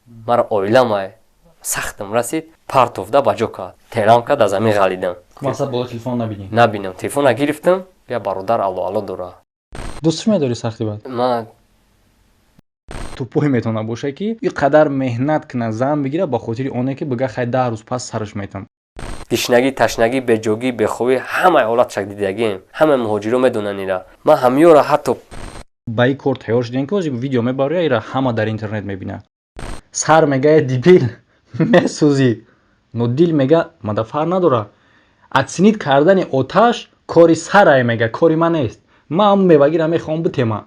Мара оиламай сахтам расид, партовда ба ҷо кард, терам кард, аз замин ғалидам. Мақсад боло телефон набинӣ? Набинам. Телефона гирифтам, я бародар, алло, алло дора. Дӯстш медорӣ сахти бад? Ман Тупой метавона боша, ки ин қадар меҳнат кунад, зан бигира, ба хотири оне ки бига: «Хай, 10 рӯз пас сараш метам». Гишнагӣ, ташнагӣ, беҷогӣ, бехобӣ, ҳамаи ҳолатшак дидагием. Ҳамаи муҳоҷиро медонанд ира. Ман ҳамёра ҳатто Ба ин кор тайёр шудем, ки ҳозир видео мебароя, ира ҳама дар интернет мебинад. Сар мегая: «Дебил, месӯзӣ», но дил мега: «Мада фарқ надора». Оценить кардани оташ кори сарае, мега, кори ман нест. Ман ҳамн мевагира мехоҳам битема.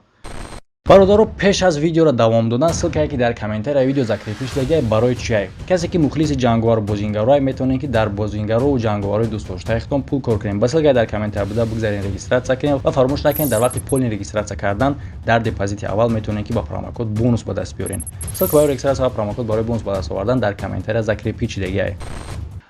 Бародаро, пеш аз видеоро давом додан, ссылка е ки дар комментария видео закрепить шудагиай, барои чиай? Касе ки мухлиси ҷанговару бозингарое, метавонед, ки дар бозингарову ҷанговарои дӯстдоштаи худтон пул кор кунем. Ба ссылка и дар комментария буда бигзарен, регистрация кунем ва фаромӯш накунед, дар вақти полный регистрация кардан дар депозити аввал метавонед, ки ба промокод бонус ба даст биёрен. Ссылка барои регистрация ва промокод барои бонус ба даст овардан дар комментария закрепить шудагиай.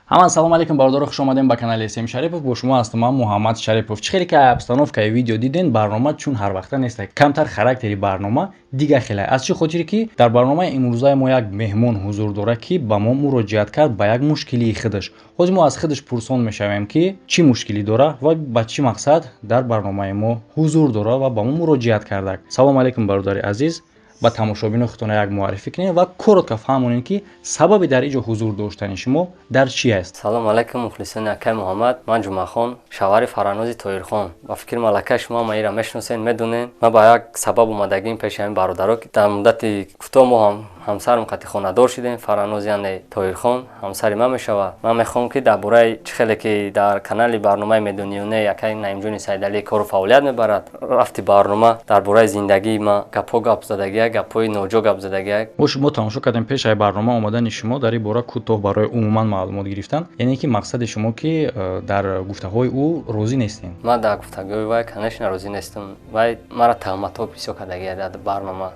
Ҳама салом алейкум, бародаро, хуш омадем ба канали СМ Шарипов. Бо шумо ҳастам ман, Муҳаммад Шарипов. Чӣ хеле ки обстановка и видео диден, барнома чун ҳарвақта нест, камтар характери барнома дига хеле. Аз чӣ хотире ки дар барномаи имрӯзаи мо як меҳмон ҳузур дорад, ки ба мо муроҷиат кард ба як мушкилии худаш. Ҳозир мо аз худаш пурсон мешавем, ки чӣ мушкилӣ дорад ва ба чӣ мақсад дар барномаи мо ҳузур дорад ва ба мо муроҷиат кардак. Салому алейкум, бародари азиз. Ба тамошобинои худтон як муаррифӣ кунед ва коротко фаҳмонед, ки сабаби дар иҷо ҳузур доштани шумо дар чи аст. Салому алайкум, мухлисони акай Муҳаммад. Ман Ҷумъахон, шавҳари Фаранози Тоирхон. Ба фикри малакаи шумо ҳама ира мешиносед, медонед. Ман ба як сабаб омадагим пеши ҳамин бародаро, ки дар муддати кӯтоҳ мо ҳам ҳамсарам қати хонадор шудем. Фараноз, яъне Тоирхон, ҳамсари ман мешавад. Ман мехоҳам, ки дар бораи чӣ хеле ки дар канали барномаи медониёне акай Наимҷони Саидалӣ кору фаъолият мебарад, рафти барнома дар бораи зиндагии ман гапҳо гап задагия, гапҳои ноҷо гап задагия. Мо шумо тамошо кардем пеш ай барнома омадани шумо дар ин бора кӯтоҳ барои умуман маълумот гирифтан. Яъне ки мақсади шумо, ки дар гуфтаҳои ӯ розӣ нестем? Ман дар гуфтагӯи вай, конечно, розӣ нестам. Вай мара туҳматҳо бисёр кардагия дар барнома.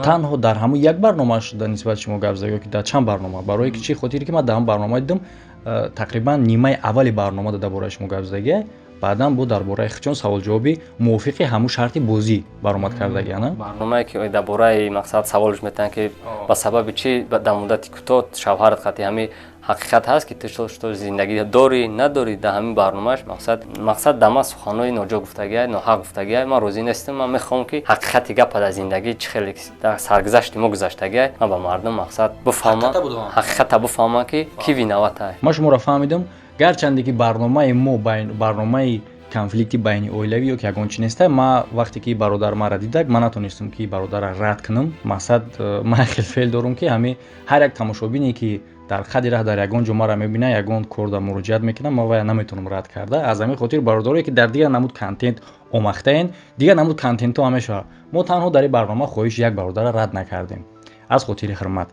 Танҳо дар ҳамун як барномаш дар нисбати шумо гап зада ё ки дар чанд барнома? Барои ки чӣ хотире ки ман дар ҳамн барнома дидам, тақрибан нимаи аввали барнома дар бораи шумо гап задагия, баъдан бо дар бораи хичон саволҷавоби мувофиқи ҳамун шарти бозӣ баромад кардагия, на? Барномае ки дар бораи мақсад саволш метаҳанд, ки ба сабаби чӣ дар муддати кӯтоҳ шавҳарат қати ҳамин ҳақиқат ҳаст, ки ту зиндагӣ дорӣ, надорӣ, дар ҳамин барномааш мақсад дар ман суханҳои ноҷо гуфтагия, ноҳақ гуфтагия. Ман розӣ нестам. Ман мехоҳам, ки ҳақиқати гапа дар зиндагӣ чӣ хеле дар саргузашти мо гузаштагия, ман ба мардум мақсад бифаҳмам, ҳақиқата бифаҳмам, ки кӣ виноват ай. Ман шуморо фаҳмидам. Гарчанде ки барномаи мо барномаи конфликти байни оилавӣ ё ки ягон чи неста, ма вақте ки бародар маро дидак, ман натонистам, ки бародарро рад кунам. Мақсад, ман хел феъл дорам, ки ҳами ҳар як тамошобине, ки дар қадри раҳ дар ягон ҷо маро мебинад, ягон корда муроҷиат мекунам, ман вая наметавонам рад карда. Аз ҳамин хотир, бародарое ки дар дигар намуд контент омахтаен, дигар намуд контентҳо ҳам мешавад. Мо танҳо дар ин барнома хоҳиши як бародарро рад накардем аз хотири ҳурмат.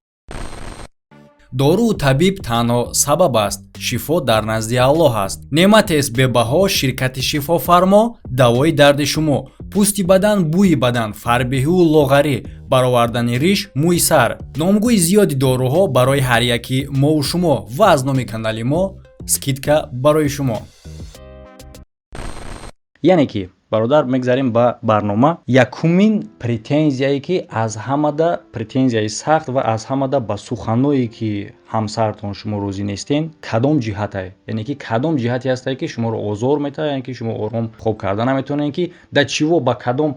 Доруу табиб танҳо сабаб аст, шифо дар назди Аллоҳ аст. Неъматест бебаҳо ширкати Шифофармо, давои дарди шумо: пӯсти бадан, бӯи бадан, фарбеҳиву лоғарӣ, баровардани риш, мӯи сар. Номгӯи зиёди доруҳо барои ҳар яки мову шумо ва аз номи канали мо скидка барои шумо. Яъне ки, бародар, мегзарем ба барнома. Якумин претензия е ки аз ҳамада претензияи сахт ва аз ҳамада ба суханое ки ҳамсаратон шумо розӣ нестен, кадом ҷиҳате? Яъне ки кадом ҷиҳате ҳастае, ки шуморо озор метаҳад, яъне ки шумо ором хоб карда наметавонед, ки да чиво, ба кадом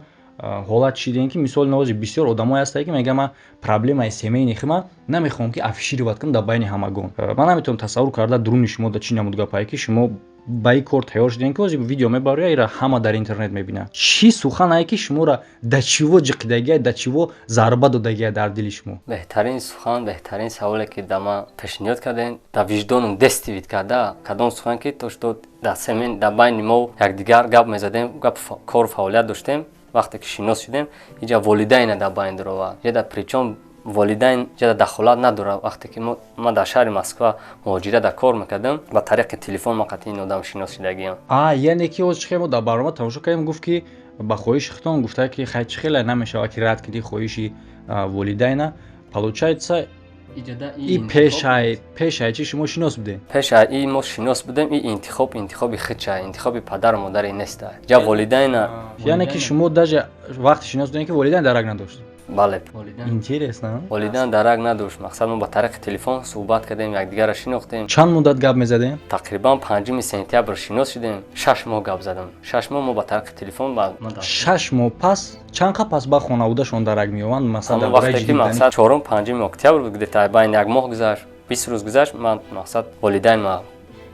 ҳолат шидем? Ки мисоли навози бисёр одамое ҳастае, ки мегӯянд: «Ман проблемаи семейный хима намехоҳам, ки афишировать кунам дар байни ҳамагон». Ман наметавонам тасаввур карда, дуруни шумо да чӣ намуд гапае, ки шумо ба ин кор тайёр шудем, ки ҳозир видео мебароя, ира ҳама дар интернет мебинад. Чӣ сухане ки шуморо да чиво ҷиқидагия, да чиво зарба додагия дар дили шумо? Беҳтарин сухан, беҳтарин саволе, ки да ман пешниҳод кардем, да виҷдонум действовать карда. Кадом сухан ки то что дар семен, дар байни мо якдигар гап мезадем, гап, кору фаъолият доштем, вақте ки шинос шудем, иҷа волидайна дар байн дуровард. Ҷа причём волидайн ҷада дахолат надорад. Вақте ки ман дар шаҳри Москва муҳоҷират дар кор мекардам, ба тариқи телефон ман қатъи ин одам шинос шудагиам. А, яъне ки ҳозир чихел мо дар барнома тамошо кардем, гуфт, ки ба хоҳиши худтон гуфта, ки хай, чӣ хеле намешавад, ки рад кунӣ хоҳиши волидайна. Получается, и пешай чи шумо шинос будем? Пешай и мо шинос будем. И интихоб интихоби худча, интихоби падару модари неста. Ҷа волидайна Яъне ки шумо даже вақте шинос будем, ки волидайн дарак надошт? Бале. Интересно. Волидан дарак надошт. Мақсад, мо ба тариқи телефон суҳбат кардем, якдигарро шинохтем. Чанд муддат гап мезадем? Тақрибан 5 сентябр шинос шудем, 6 моҳ гап задам. 6 моҳ мо ба тариқи телефон. 6 моҳ пас, чанд қа пас ба хонаводашон дарак меёванд, масалан? Вақте ки, мақсад, чорум, панҷуми октябр буд, где-то байни як моҳ гузашт, 20 рӯз гузашт. Ман, мақсад, волидайн ма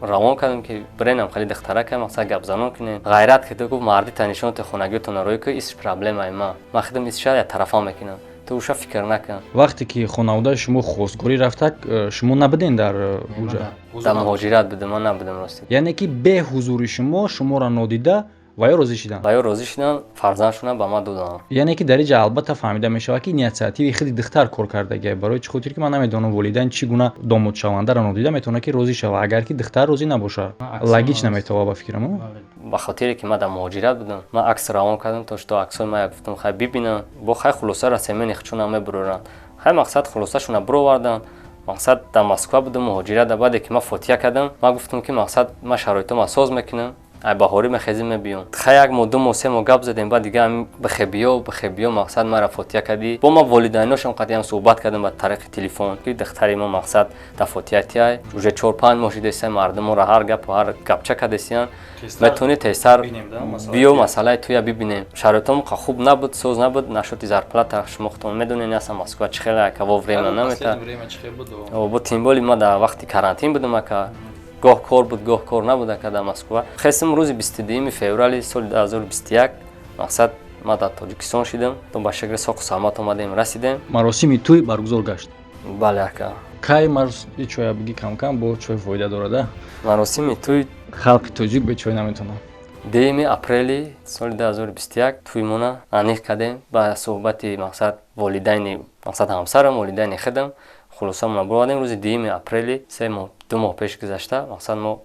равон кардам, ки биренам, хеле духтарака, мақсад, гапзанон кунем. Ғайрат кида гуфт: «Мардита нишонте, хонагиётона рӯй ку, исш проблемаи ма, ман худам исша як тарафа мекунам, ту уша фикр накун». Вақте ки хонаводаи шумо хостгорӣ рафтак, шумо набуден дар уҷа? Дар муҳоҷират будам, ман набудам, рости. Яъне ки бе ҳузури шумо, шуморо нодида ва ё розӣ шуданд? Ва ё розӣ шуданд, фарзандшона ба ман доданд. Яъне ки дар инҷа албатта фаҳмида мешавад, ки инициативаи худи духтар кор кардагия. Барои чӣ хотир ки ман намедонам, волидайн чӣ гуна домодшавандаро нодида метавонад, ки розӣ шавад, агар ки духтар розӣ набошад. Логично метавад, ба фикрам. Ба хотире ки ман дар муҳоҷират будам, ман акс равон кардам, то что аксҳои ман гуфтам, хай, бибинам бо, хай, хулосаро семени хучуна мебуроранд. Хай, мақсад, хулосашона буроварданд. Мақсад, дар Москва будам, муҳоҷират. Баъде ки ман фотиҳа кардам, ман гуфтам, ки, мақсад, ман шароитома соз мекунам, ай баҳорӣ мехезим, мебиём. Хай, як моҳ, 2 моҳ, 3 моҳ гап задем, баъд дига бихе биё, бихе биё. Мақсад, мара фотиҳа кардӣ, бо ман волидайношам қатъиам суҳбат кардам ба тариқи телефон, ки духтари мо, мақсад, дар фотиҳа тиай, уже 4-5 моҳ шидеса, мардуморо ҳар гапу ҳар гапча кардесиян, метавонӣ тезтар биё, масъалаи туя бибинем. Шароитом хуб набуд, соз набуд, нашоти зарплата. Шумо худтон медонед, аса Москва чӣ хеле, ака, во время намета. Бо тем более ма дар вақти карантин будам, ака, гоҳ кор буд, гоҳ кор набуд, ака, дар Москва. Хестам рӯзи 22 феврали соли 2021, мақсад, ма дар Тоҷикистон шидам, то ба шакли соқу саломат омадем, расидем. Маросими тӯй баргузор гашт? Бале, ака. Кай чоя биги, камкам бо чой фоида дорада. Маросими тӯй. Халқи тоҷик бе чой наметавонад. 10 апрели соли 2021 тӯймона аниқ кардем. Ба суҳбати, мақсад, волидайни, мақсад, ҳамсарам, волидайни худам хулосамона буровардем. Рӯзи 10 апрели, 3 моҳ, 2 моҳ пеш гузашта, мақсад, мо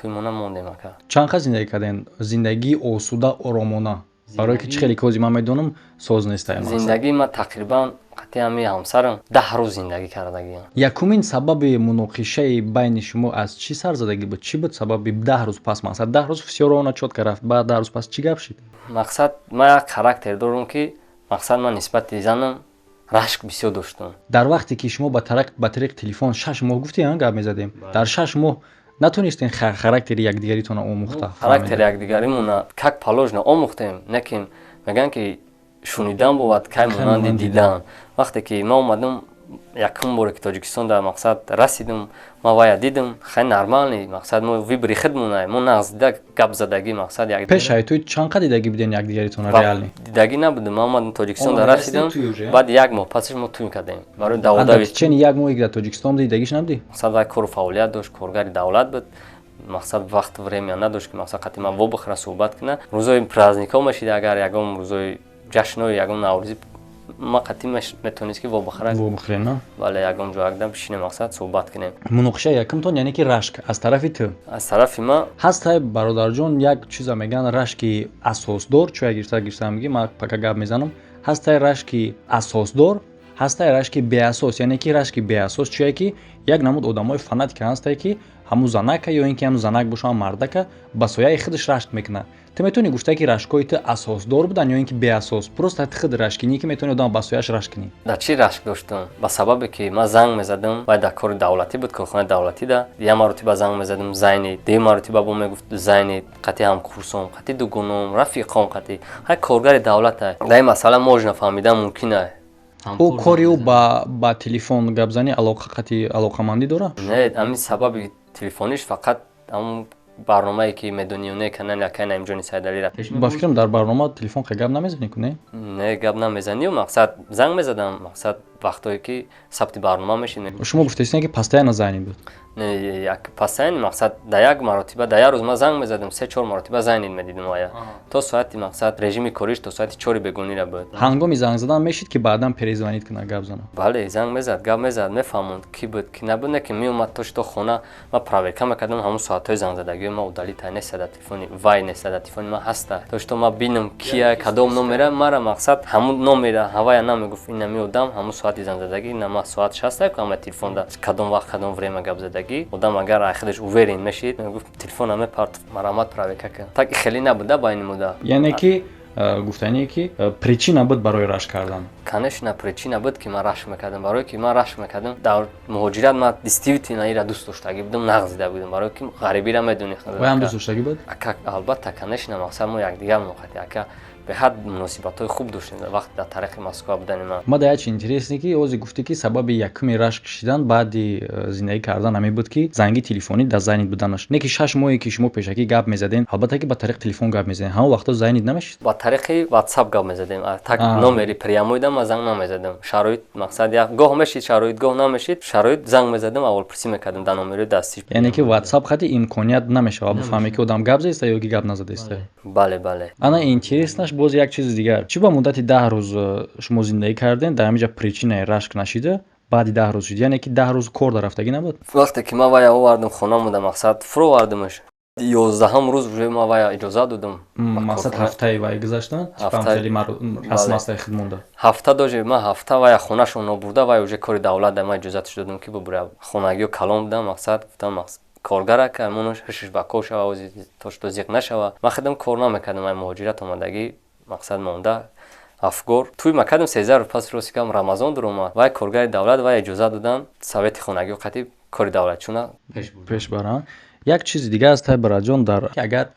тӯймона мондем, ака. Чанд қад зиндагӣ кардем, зиндагии осуда, оромона? Барое ки чӣ хеле кози ман медонам, соз нестае. Зиндагии ман тақрибан қатъи ҳами ҳамсарам 10 рӯз зиндагӣ кардагиам. Якумин сабаби муноқишаи байни шумо аз чӣ сар задагӣ буд? Чӣ буд сабаби 10 рӯз пас? Мақсад, 10 рӯз всё ровно, чётко рафт, баъд 10 рӯз пас чӣ гап шид? Мақсад, ман як характер дорам, ки, мақсад, ман нисбати занам рашк бисёр доштам. Дар вақте ки шумо ба тариқи телефон 6 моҳ гуфти гап мезадем, дар 6 моҳ натонистем характери якдигаритона омӯхта? Характери якдигаримона как положено омӯхтем, не ки мегӯянд, ки шунидан бовад кай монанди дидан. Вақте ки ман омадам, якум боре ки Тоҷикистон дар, мақсад, расидам, ман вая дидам, хай, нормальный, мақсад, мо выбори худмона, мо нағз дида гап задагӣ, мақсад, як Пеш ай ту чанд қад дидагӣ буден якдигаритона реально? Дидагӣ набудам. Ман омадам Тоҷикистон дар расидам, баъд як моҳ пасаш мо тӯй кардем барои даводави. Чени як моҳе ки дар Тоҷикистон будӣ, дидагиш набудӣ? Мақсад, вай кору фаъолият дошт, коргари давлат буд. Мақсад, вақт, время надошт, ки, мақсад, қати ман вобихӯра, суҳбат кунад. Рӯзои праздникҳо мешид, агар ягон рӯзои ҷашнҳои, ягон наврӯзӣ ма қатъи метавонист, ки вобихӯра. Вобихӯре, на? Бале, ягон ҷо якдам бишинем, мақсад, суҳбат кунем. Муноқиша якумтон, яъне ки рашк аз тарафи ту? Аз тарафи ман. Ҳастай, бародарҷон, як чиза мегӯянд, рашки асосдор. Чоя гирифта гирифта мегӣ, ман пока гап мезанам. Ҳастай рашки асосдор, ҳастай рашки беасос. Яъне ки рашки беасос чие? Ки як намуд одамои фанатика ҳастай, ки ҳамун занака ё ин ки ҳамун занак боша, ҳам мардака ба сояи худаш рашк мекунад. Ту метавонӣ гуфта, ки рашкҳои ту асосдор буданд ё ин ки беасос, просто ту худ рашкинӣ, ки метавонӣ одам ба сояш рашк кунӣ? Дар чӣ рашк доштам? Ба сабабе ки ман занг мезадам, вай дар кори давлатӣ буд, корхонаи давлатӣ. Да як маротиба занг мезадам, занят, дуюм маротиба бо мегуфт занят, қатъи ҳамкурсом, қатъи дугоном, рафиқом, қатъи ҳай коргари давлата. Дар ин масъала можно фаҳмидан мумкин ай. Ӯ кори ӯ ба телефон гапзанӣ алоқа қатъи алоқамандӣ дорад? Не, ҳамин сабаби телефониш фақат ҳамун барномае ки медонӣ, не, канали акай Наимҷони Сайдалира. Ба фикрам, дар барнома телефон қа гап намезанӣ ку, не? Не, гап намезанию, мақсад, занг мезадам, мақсад, вақтое ки сабти барнома мешинем. Шумо гуфтаистед, ки постоянно занят буд. Не, як постоянно, мақсад, да як маротиба, да як рӯз ман занг мезадам, се чор маротиба занят медидам ая. То соати, мақсад, режими кориш то соати 4-и бегонира буд. Ҳангоми занг задан мешид, ки баъдан перезвонить кунад, гап занад? Бале, занг мезад, гап мезад, мефаҳмонд, ки буд, ки набуд. Не ки меомад то что хона, ман проверка мекардам, ҳамун соатҳои зангзадагиҳои ман удалить неста дар телефони вай, неста, дар телефони ман ҳаста, то что ман бинам кия, кадом номера. Мара, мақсад, ҳамун номера ҳавая намегуфт, ина меодам ҳамун соати зангзадагӣ, на соат шаста ама телефонда кадом вақт, кадом время гап задагӣ. Одам агар ай худаш уверен мешид, мегуфт, телефона мепарт, марамат, проверка кун. Так хеле набуда байни муда. Яъне ки гуфтание ки причина буд барои рашк кардан. Конечно, причина буд, ки ман рашк мекардам, барое ки ман рашк мекардам. Дар муҳоҷират ман действительно ира дӯст доштагӣ будам, нағз дида будам, барое ки ғарибира медонӣ. Вай ҳам дӯст доштагӣ буд? Ака, албатта, конечно. Мақсад, мо якдигар моқати, ака, беҳад муносибатҳои хуб доштем вақти дар тариқи Москва будани ман. Ма да як чи интересне, ки ози гуфтӣ, ки сабаби якуми рашк кашидан баъди зиндагӣ кардан ҳамин буд, ки занги телефонӣ дар занят буданаш. Не ки 6 моҳе ки шумо пешакӣ гап мезадем, албатта ки ба тариқи телефон гап мезадем, ҳамон вақто занят намешид? Ба тариқи WhatsApp гап мезадем. Так, номери прямой да ман занг намезадам. Шароит, мақсад, як гоҳ мешид шароит, гоҳ намешид шароит, занг мезадам, аввалпурсӣ мекардам дар номери дастӣ. Яъне ки WhatsApp хати имконият намешавад бифаҳме, ки одам гап заиста ё ки гап назадаиста? Бале. Ана, интереснаш боз як чизи дигар: чӣ ба муддати 10 рӯз шумо зиндагӣ кардем, дар ҳамин ҷа причинаи рашк нашида, баъди 10 рӯз шуд? Яъне ки 10 рӯз кор дар рафтагӣ набуд? Вақте ки ман вая овардам хона муда, мақсад, фуровардамаш, 11-ҳам рӯз уже ман вая иҷозат додам. Мақсад, ҳафтаи вай гузаштан, расмастаи худ монда? Ҳафта доже, ман ҳафта вая хонашон нобурда, вай уже кори давлат да ман иҷозатш додам, ки бубура. Хонагиё калон будам, мақсад, гуфтам, коргара ка монаш ҳушш ба кор шава, то что зиқ нашава. Ман худам кор намекардам, ай муҳоҷират омадагӣ, мақсад, монда афгор туй макардам. 13 рӯз пас, рости гам, Рамазон дуромад, вай коргари давлат, вай иҷозат додам совети хонагиё қатӣ кори давлатчуна. Пеш барам. Як чизи дига аст, бараҷон, дар агар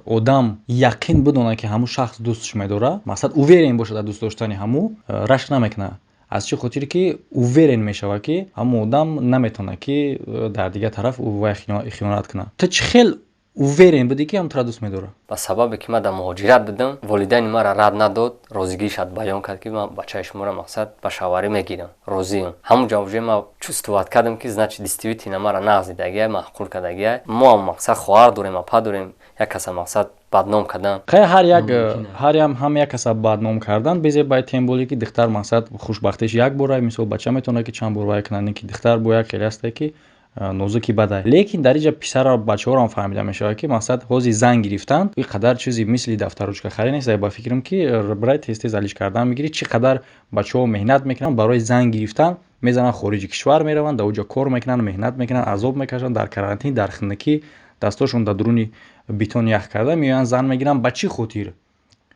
одам яқин бидонад, ки ҳамун шахс дӯстш медорад, мақсад, уверен бошад дар дӯст доштани ҳамун, рашк намекунад. Аз чӣ хотире ки уверен мешавад, ки ҳамун одам наметавонад, ки дар дигар тараф вай хиёнат кунад. Ту чӣ хел уверен будӣ, ки ҳам тура дӯст медорад? Ба сабабе ки ман дар муҳоҷират будам, волидайни маро рад надод, розигиашад баён кард, ки ман бачаи шуморо, мақсад, ба шавҳарӣ мегирам, розиам. Ҳамун ҷо уже ман чувствовать кардам, ки значит, действительно маро нағз дидагиай, маъқул кардагиай. Мо ҳам, мақсад, хоҳар дорем, апа дорем, як каса, мақсад, бадном кардан. Хай, ҳар як, ҳар ям ҳам як каса бадном кардан безе бай, тем более ки духтар, мақсад, хушбахтиш як бора, мисол, бача метавонад, ки чанд бор вай кунад, ки духтар бо як хеле ҳасте, ки нозуки бадай. Лекин дар инҷа писара, бачаҳоро фаҳмида мешавад, ки, мақсад, ҳози зан гирифтан ин қадар чизи мисли дафтаручка харӣ нест. Ба фикрам, ки брай тез тез алиш кардан мегирӣ. Чӣ қадар бачаҳо меҳнат мекунанд барои зан гирифтан, мезананд, хориҷи кишвар мераванд, дар оҷо кор мекунанд, меҳнат мекунанд, азоб мекашанд, дар карантин, дар хунукӣ, дастошон дар дуруни бетон ях карда, меоянд, зан мегиранд. Ба чӣ хотир?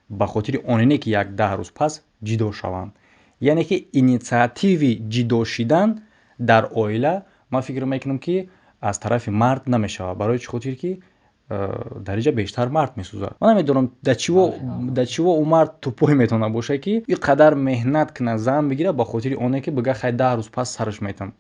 Ба хотири оне ки як 10 рӯз пас ҷидо шаванд. Яъне ки инициативи ҷидо шидан дар оила, ман фикр мекунам, ки аз тарафи мард намешавад. Барои чӣ хотир ки дар инҷа бештар мард месӯзад. Ман намедонам, да чиво ӯ мард тупой метавонад бошад, ки ин қадар меҳнат кунад, зан бигирад, ба хотири оне ки бига: «Хай, 10 рӯз пас сараш метам».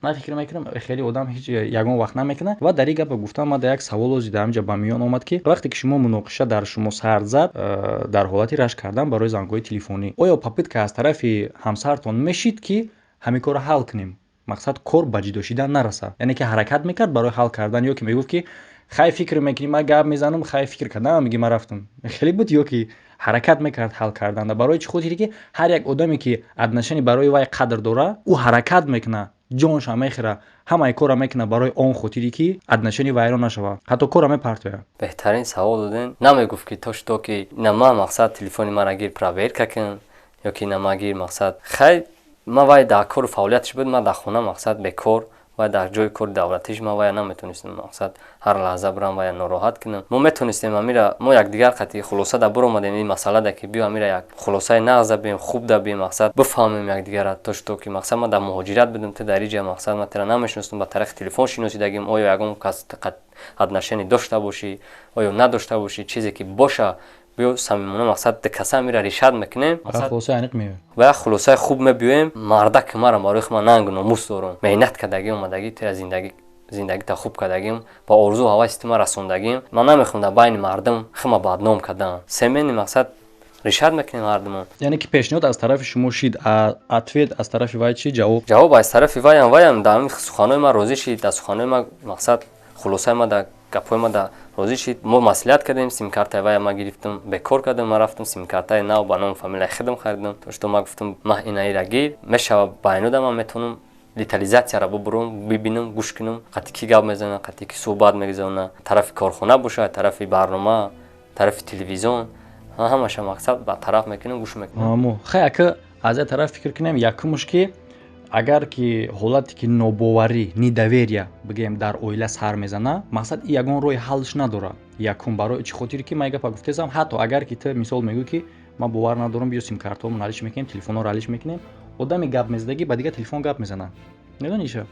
Ман фикр мекунам, хеле одам ҳеҷ ягон вақт намекунад. Ва дар ин гапа гуфтам, ман дар як савол ози дар ҳаминҷа ба миён омад, ки вақте ки шумо муноқиша дар шумо сар зад, дар ҳолати рашк кардан барои зангҳои телефонӣ, оё попытка аз тарафи ҳамсартон мешид, ки ҳамин корро ҳал кунем, мақсад, кор ба ҷидо шидан нарасад? Яъне ки ҳаракат мекард барои ҳал кардан ё ки мегуфт, ки хай, фикр мекунӣ, ман гап мезанам, хай, фикр кардам, меги, ман рафтам, хеле буд, ё ки ҳаракат мекард ҳал карданда? Барои чӣ хотире ки ҳар як одаме, ки отношение барои вай қадр дора, ӯ ҳаракат мекунад, ҷонша мехӯра, ҳамаи корро мекунад барои он хотире ки отношение вайрон нашавад, ҳатто корро мепартояд. Беҳтарин савол додем. Намегуфт, ки то что ки на ман, мақсад, телефони мара гир, проверка кун, ё ки на ма гир, мақсад, хай, ман вай дар кору фаъолияташ буд, ман дар хона, мақсад, бекор, вай дар ҷои кори давлатиш, ман вая наметонистам, мақсад, ҳар лаҳза бирам, вая нороҳат кунам. Мо метонистем амира, мо якдигар қатъи хулоса да биромадем ин масъалада, ки биё, амира як хулосаи нағза бием, хуб да бием, мақсад, бифаҳмем якдигара, то что ки, мақсад, ман дар муҳоҷират будам, ту дар иҷа, мақсад, ман тира намешиностам, ба тариқи телефон шиносидагим. Оё ягон кас отношение дошта бошӣ, оё надошта бошӣ, чизе ки боша, биё, самимона, мақсад, каса амира решать мекунем ва як хулосаи хуб мебиёем. Мардаки мара барои ман нангу номус дорам, меҳнат кардагӣ омадагӣ, тира зиндагӣ, зиндагита хуб кардагим, ба орзу ҳаваси ту ма расондагим. Ман намехоҳам дар байни мардум хима бадном кардан. Семейный, мақсад, решать мекунем ҳардумон. Яъне ки пешниҳод аз тарафи шумо шид, ответ аз тарафи вай чи ҷавоб? Ҷавоб аз тарафи ваям дар ҳамин суханои ман розӣ шид, дар суханои ман, мақсад, хулосаи ма, дар гапҳои ма да розӣ шид. Мо маслиҳат кардем, симкартаи вая ма гирифтам, бекор кардам, ман рафтам, симкартаи нав ба номи фамилияи худам харидам. То что ма гуфтам: «Ман инаира гир, мешава, байнуда ман метавонам детализатсияро бубурам, бибинам, гӯш кунам, қати ки гап мезанад, қати ки суҳбат мегузаронад, тарафи корхона бошад, тарафи барнома, тарафи телевизион, ҳамаша, мақсад, ба тараф мекунам, гӯш мекунам». Хай, ака, аз як тараф фикр кунем, якумш ки агар ки ҳолате ки нобоварӣ, недоверие бигӯем, дар оила сар мезана, мақсад, ягон роҳи ҳаллш надорад. Якум, барои чӣ хотире ки ман гапа гуфтесам, ҳатто агар ки ту мисол мегӯӣ, ки Ман бовар надорам, биё, симкартҳомо алиш мекунем, телефонҳоро алиш мекунем. Одами гап мезадагӣ ба дигар телефон гап мезанад, медониша?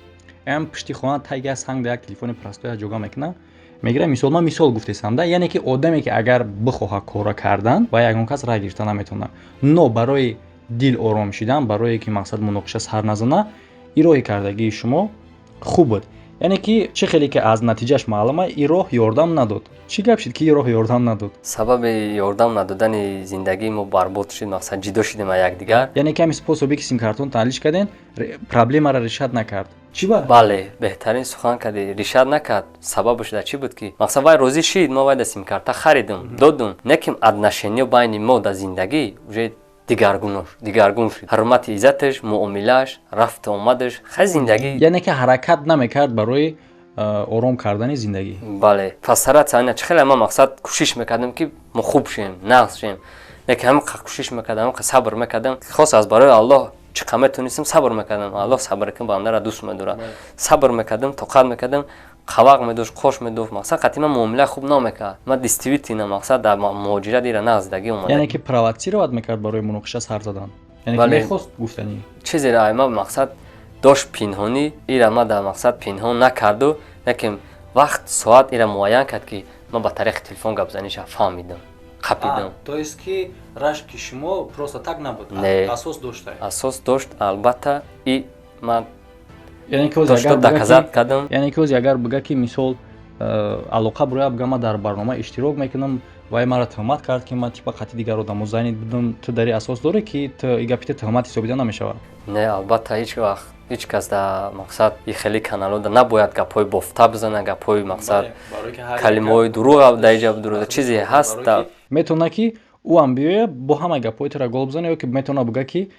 Ам пишти хона тайга санг да як телефони простой ҷога мекунад, мегира. Мисол, ман мисол гуфтесам да, яъне ки одаме ки агар бихоҳа кора кардан, ба ягон кас рай гирифта наметавонад. Но барои дил ором шидан, барое ки мақсад муноқиша сар назана, ин роҳи кардагии шумо хуб буд. Яъне ки чӣ хеле ки аз натиҷааш маълума, ин роҳ ёрдам надод. Чӣ гап шуд, ки ин роҳ ёрдам надод? Сабаби ёрдам надодани, зиндагии мо барбод шуд, мақсад, ҷидо шудем аз якдигар. Яъне ки ҳамин способе ки симкартон алиш карден, проблемаро решать накард. Чӣ ба? Бале, беҳтарин сухан кардӣ. Решать накард. Сабабаш дар чӣ буд, ки мақсад, вай розӣ шид, мо вай да симкарта харидум, додум, не ки отношения байни мо дар зиндагӣ уже дигаргун шуд. Ҳурмати, иззаташ, муомилааш, рафту омадаш, хай, зиндагӣ. Яъне ки ҳаракат намекард барои ором кардани зиндагӣ. Бале, пасарат чӣ хеле ман, мақсад, кӯшиш мекардам, ки мо хуб шем, нағз шем, не ки ҳамин кӯшиш мекардам, ҳамин сабр мекардам. Хос аз барои Аллоҳ чӣ қа метонистам, сабр мекардам. Аллоҳ сабр кун бандара дӯст медорад. Сабр мекардам, тоқат мекардам. Қавақ медошт, қош медошт, мақсад, қатъи ман муомила хуб намекард. Ман действительно, мақсад, дар муҳоҷират ира нағз зиндагӣ омада. Яъне ки провоцировать мекард барои муноқиша сар задан, яъне ки мехост гуфтанӣ. Чизеро ай ман, мақсад, дошт пинҳонӣ, ира ман дар, мақсад, пинҳон накарду, лекин вақт, соат ира муайян кард, ки ман ба тариқи телефон гапзаниша фаҳмидам, қапидам. То есть ки рашки шумо просто так набуд? Не. Асос дошта? Асос дошт, албатта, и ман Яъне ки дошто доказать кардам. Яъне ки ози агар бига ки, мисол, алоқа буроя, бига, ман дар барнома иштирок мекунам, вай маро тӯҳмат кард, ки ман типа қатъи дигар одамо занид будам, ту дар асос дорӣ, ки ту и гапи ту тӯҳмат ҳисобида намешавад? Не, албатта, ҳеҷ вақт ҳеҷ кас дар, мақсад, и хеле каналода набояд гапҳои бофта бизана, гапҳои, мақсад, калимаҳои дурӯғ дар иҷа дурӯғ чизе ҳаст. Метавона ки ӯ ҳам биёя, бо ҳама гапҳои тура гол бизана, ё ки метавона бига, ки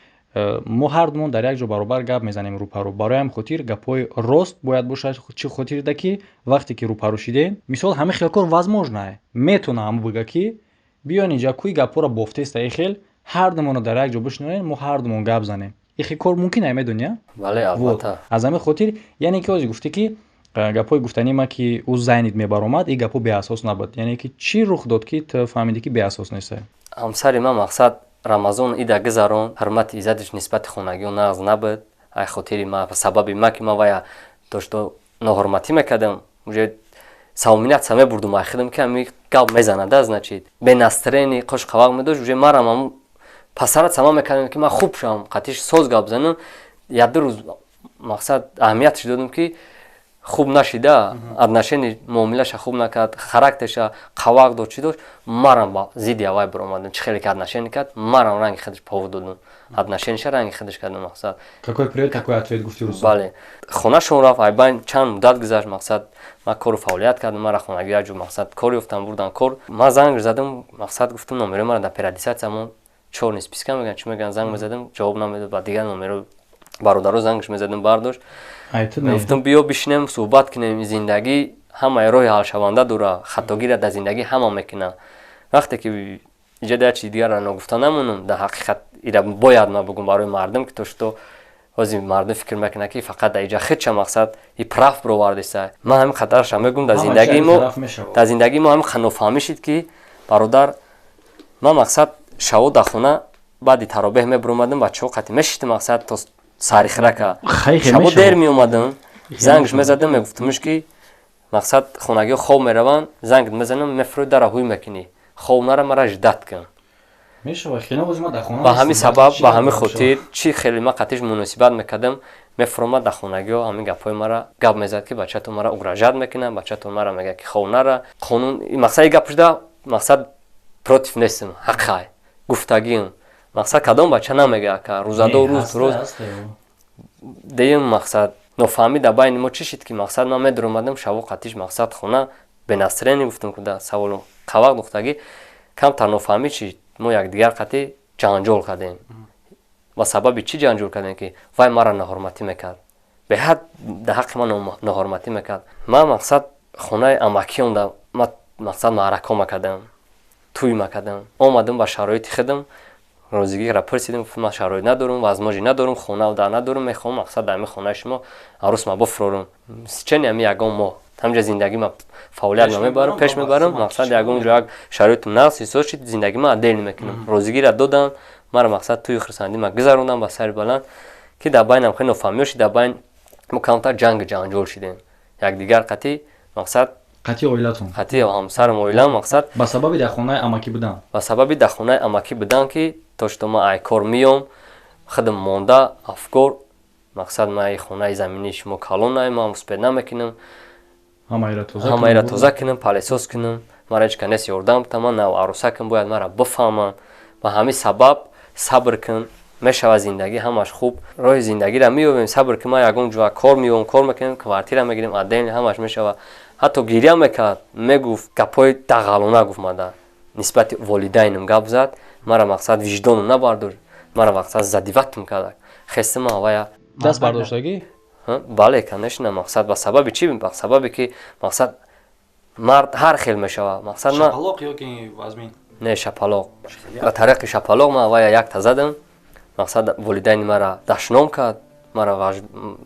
мо ҳардумон дар як ҷо баробар гап мезанем рӯпарӯ. Барои ҳамин хотир гапҳои рост бояд бошад. Чӣ хотирда ки вақте ки рӯпарӯ шидем, мисол, ҳамин хел кор возможно, метавона ҳамн бига, ки биён инҷа, кӯи гапҳоро бофтеста, и хел ҳардумонро дар як ҷо бишнонем, мо ҳардумон гап занем. И хел кор мумкин ай, медонӣ? Бале, албатта. Аз ҳамин хотир, яъне ки ҳозир гуфтӣ, ки гапҳои гуфтании ман, ки ӯ занид мебаромад, ин гапҳо беасос набуд. Яъне ки чӣ рух дод, ки ту фаҳмидӣ, ки беасос неста? Ҳамсари ман, мақсад, Рамазон ида гузарон, ҳурмати, иззаташ нисбати хонагиҳо нағз набуд. Ай хотири ма, сабаби ма, ки ман вая дошто ноҳурматӣ мекардам, уже савоминатса мебурдум ай худам, ки ҳами гап мезанада, значит, без настроение, қош қавақ медошт. Уже марам ҳамун пасарат сама мекардам, ки ман хуб шавам, қатиш соз гап занам. Як-ду рӯз, мақсад, аҳамиятш додам, ки хуб нашида, отношение, муомилаша хуб накард, характерша қавақ дошт, чӣ дошт. Марам ба зидди авай биромадам. Чӣ хеле ки отношение кард, марам ранги худаш повод додам, отношениеша ранги худаш кардам, мақсад. Какой привет, такой ответ, гуфти рӯз. Бале, хонашон рафт. Айбайн чанд муддат гузашт, мақсад, ман кору фаъолият кардам, мара хонагӣ як ҷо, мақсад, кор ёфтам, бурдан кор. Ман занг задам, мақсад, гуфтам, номерои мара дар переадресация чёрный списка мегӯянд, чӣ мегӯянд, занг мезадам, ҷавоб намедод. Ба дигар номеро бародаро зангш мезадам, бардошт. Гуфтам, биё, бишинем, суҳбат кунем. Зиндагӣ ҳамаи роҳи ҳалшаванда дора, хатогира дар зиндагӣ ҳама мекунад. Вақте ки иҷода як чизи дигарро ногуфта намонам, дар ҳақиқат ира бояд ман бугум барои мардум, ки то что ҳозир мардум фикр мекунад, ки фақат дар иҷа худша, мақсад, и прав бировардеса. Ман ҳамин қадарша мегӯм: дар зиндагии мо ҳамин нофаҳмӣ шид, ки, бародар, ман, мақсад, шаво дар хона баъди таробеҳ мебиромадам, бачаҳо қати мешиштем, мақсад, то сарихрака. Шабо дер меомадам, зангш мезадам, мегуфтамш, ки, мақсад, хонагиҳо хоб мераванд, занг мезанам, мефурӯи, дара ҳуй мекунӣ, хоб нара, мара ждать кун. Ба ҳамин сабаб, ба ҳамин хотир, чӣ хеле ман қатиш муносибат мекардам, мефуромад, дар хонагиҳо ҳамин гапҳои мара гап мезад, ки бачатон мара угрожать мекунад, бачатон мара мегӯяд, ки хоб нара. Қонун, мақсад, и гап шуда, мақсад, против нестам, ҳаққай гуфтагиам. Мақсад, кадом бача намегӯяд, ка рӯзадор рӯз рӯз деюм. Мақсад, нофаҳмӣ дар байни мо чӣ шид, ки, мақсад, ман медуромадам шаво қатиш, мақсад, хона без настроение, гуфтам, куда саволу қавақ духтагӣ, камтар нофаҳмӣ шид, мо якдигар қатӣ ҷанҷол кардем. Ва сабаби чӣ ҷанҷол кардем, ки вай мара ноҳурматӣ мекард, беҳад дар ҳаққи ман ноҳурматӣ мекард. Ман, мақсад, хонаи амакиёнда ман, мақсад, маъракҳо макардам, тӯй макардам, омадам ба шароити худам. Розигиро пурсидем, гуфт: «Ман шароит надорам, возможность надорам, хона дар надорам, мехоҳам, мақсад, дар ҳамин хонаи шумо арӯс ма бифурорам. Сичени ҳами ягон моҳ ҳамҷа зиндагӣ ма, фаъолият ма мебарам, пеш мебарам, мақсад, ягон ҷо як шароитам нағз ҳисоб шид, зиндагӣ ма отдельно мекунам». Розигиро додам, мара, мақсад, тӯи хурсандӣ ма гузарондам ба сари баланд, ки дар байнам хеле нофаҳмиҳо шид, дар байн мо камтар ҷангу ҷанҷол шидем якдигар қатъи, мақсад. Қатъи оилатон? Қатъи ҳамсарам, оилам, мақсад. Ба сабаби дар хонаи амакӣ будан? Ба сабаби дар хонаи амакӣ будан, ки то что ман ай кор миём, худам монда афкор, мақсад, ман хонаи заминии шумо калон, ман успеть намекунам ҳамаира тоза кунам, пылесос кунам, мара ҳеч кас нест ёрдам бита, ман нав арӯсакам, бояд мара бифаҳманд. Ба ҳамин сабаб сабр кун, мешавад зиндагӣ ҳамаш хуб, роҳи зиндагиро меёбем, сабр кун, ман ягон ҷоа кор меёбам, кор мекунем, квартира мегирем отдельно, ҳамаш мешавад. Ҳатто гиря мекард, мегуфт, гапҳои дағалона гуфт, мада нисбати волидайнам гап зад, мара, мақсад, виҷдонам набардошт, мара, мақсад, задевать ам кард, хестам авая. Даст бардоштагӣ? Бале, конечно. Мақсад, ба сабаби чӣ? Ба сабабе ки, мақсад, мард ҳар хел мешавад, мақсад. Шапалоқ ё ки вазмин? Не, шапалоқ, ба тариқи шапалоқ ман авая якта задам. Мақсад, волидайни мара дашном кард, мара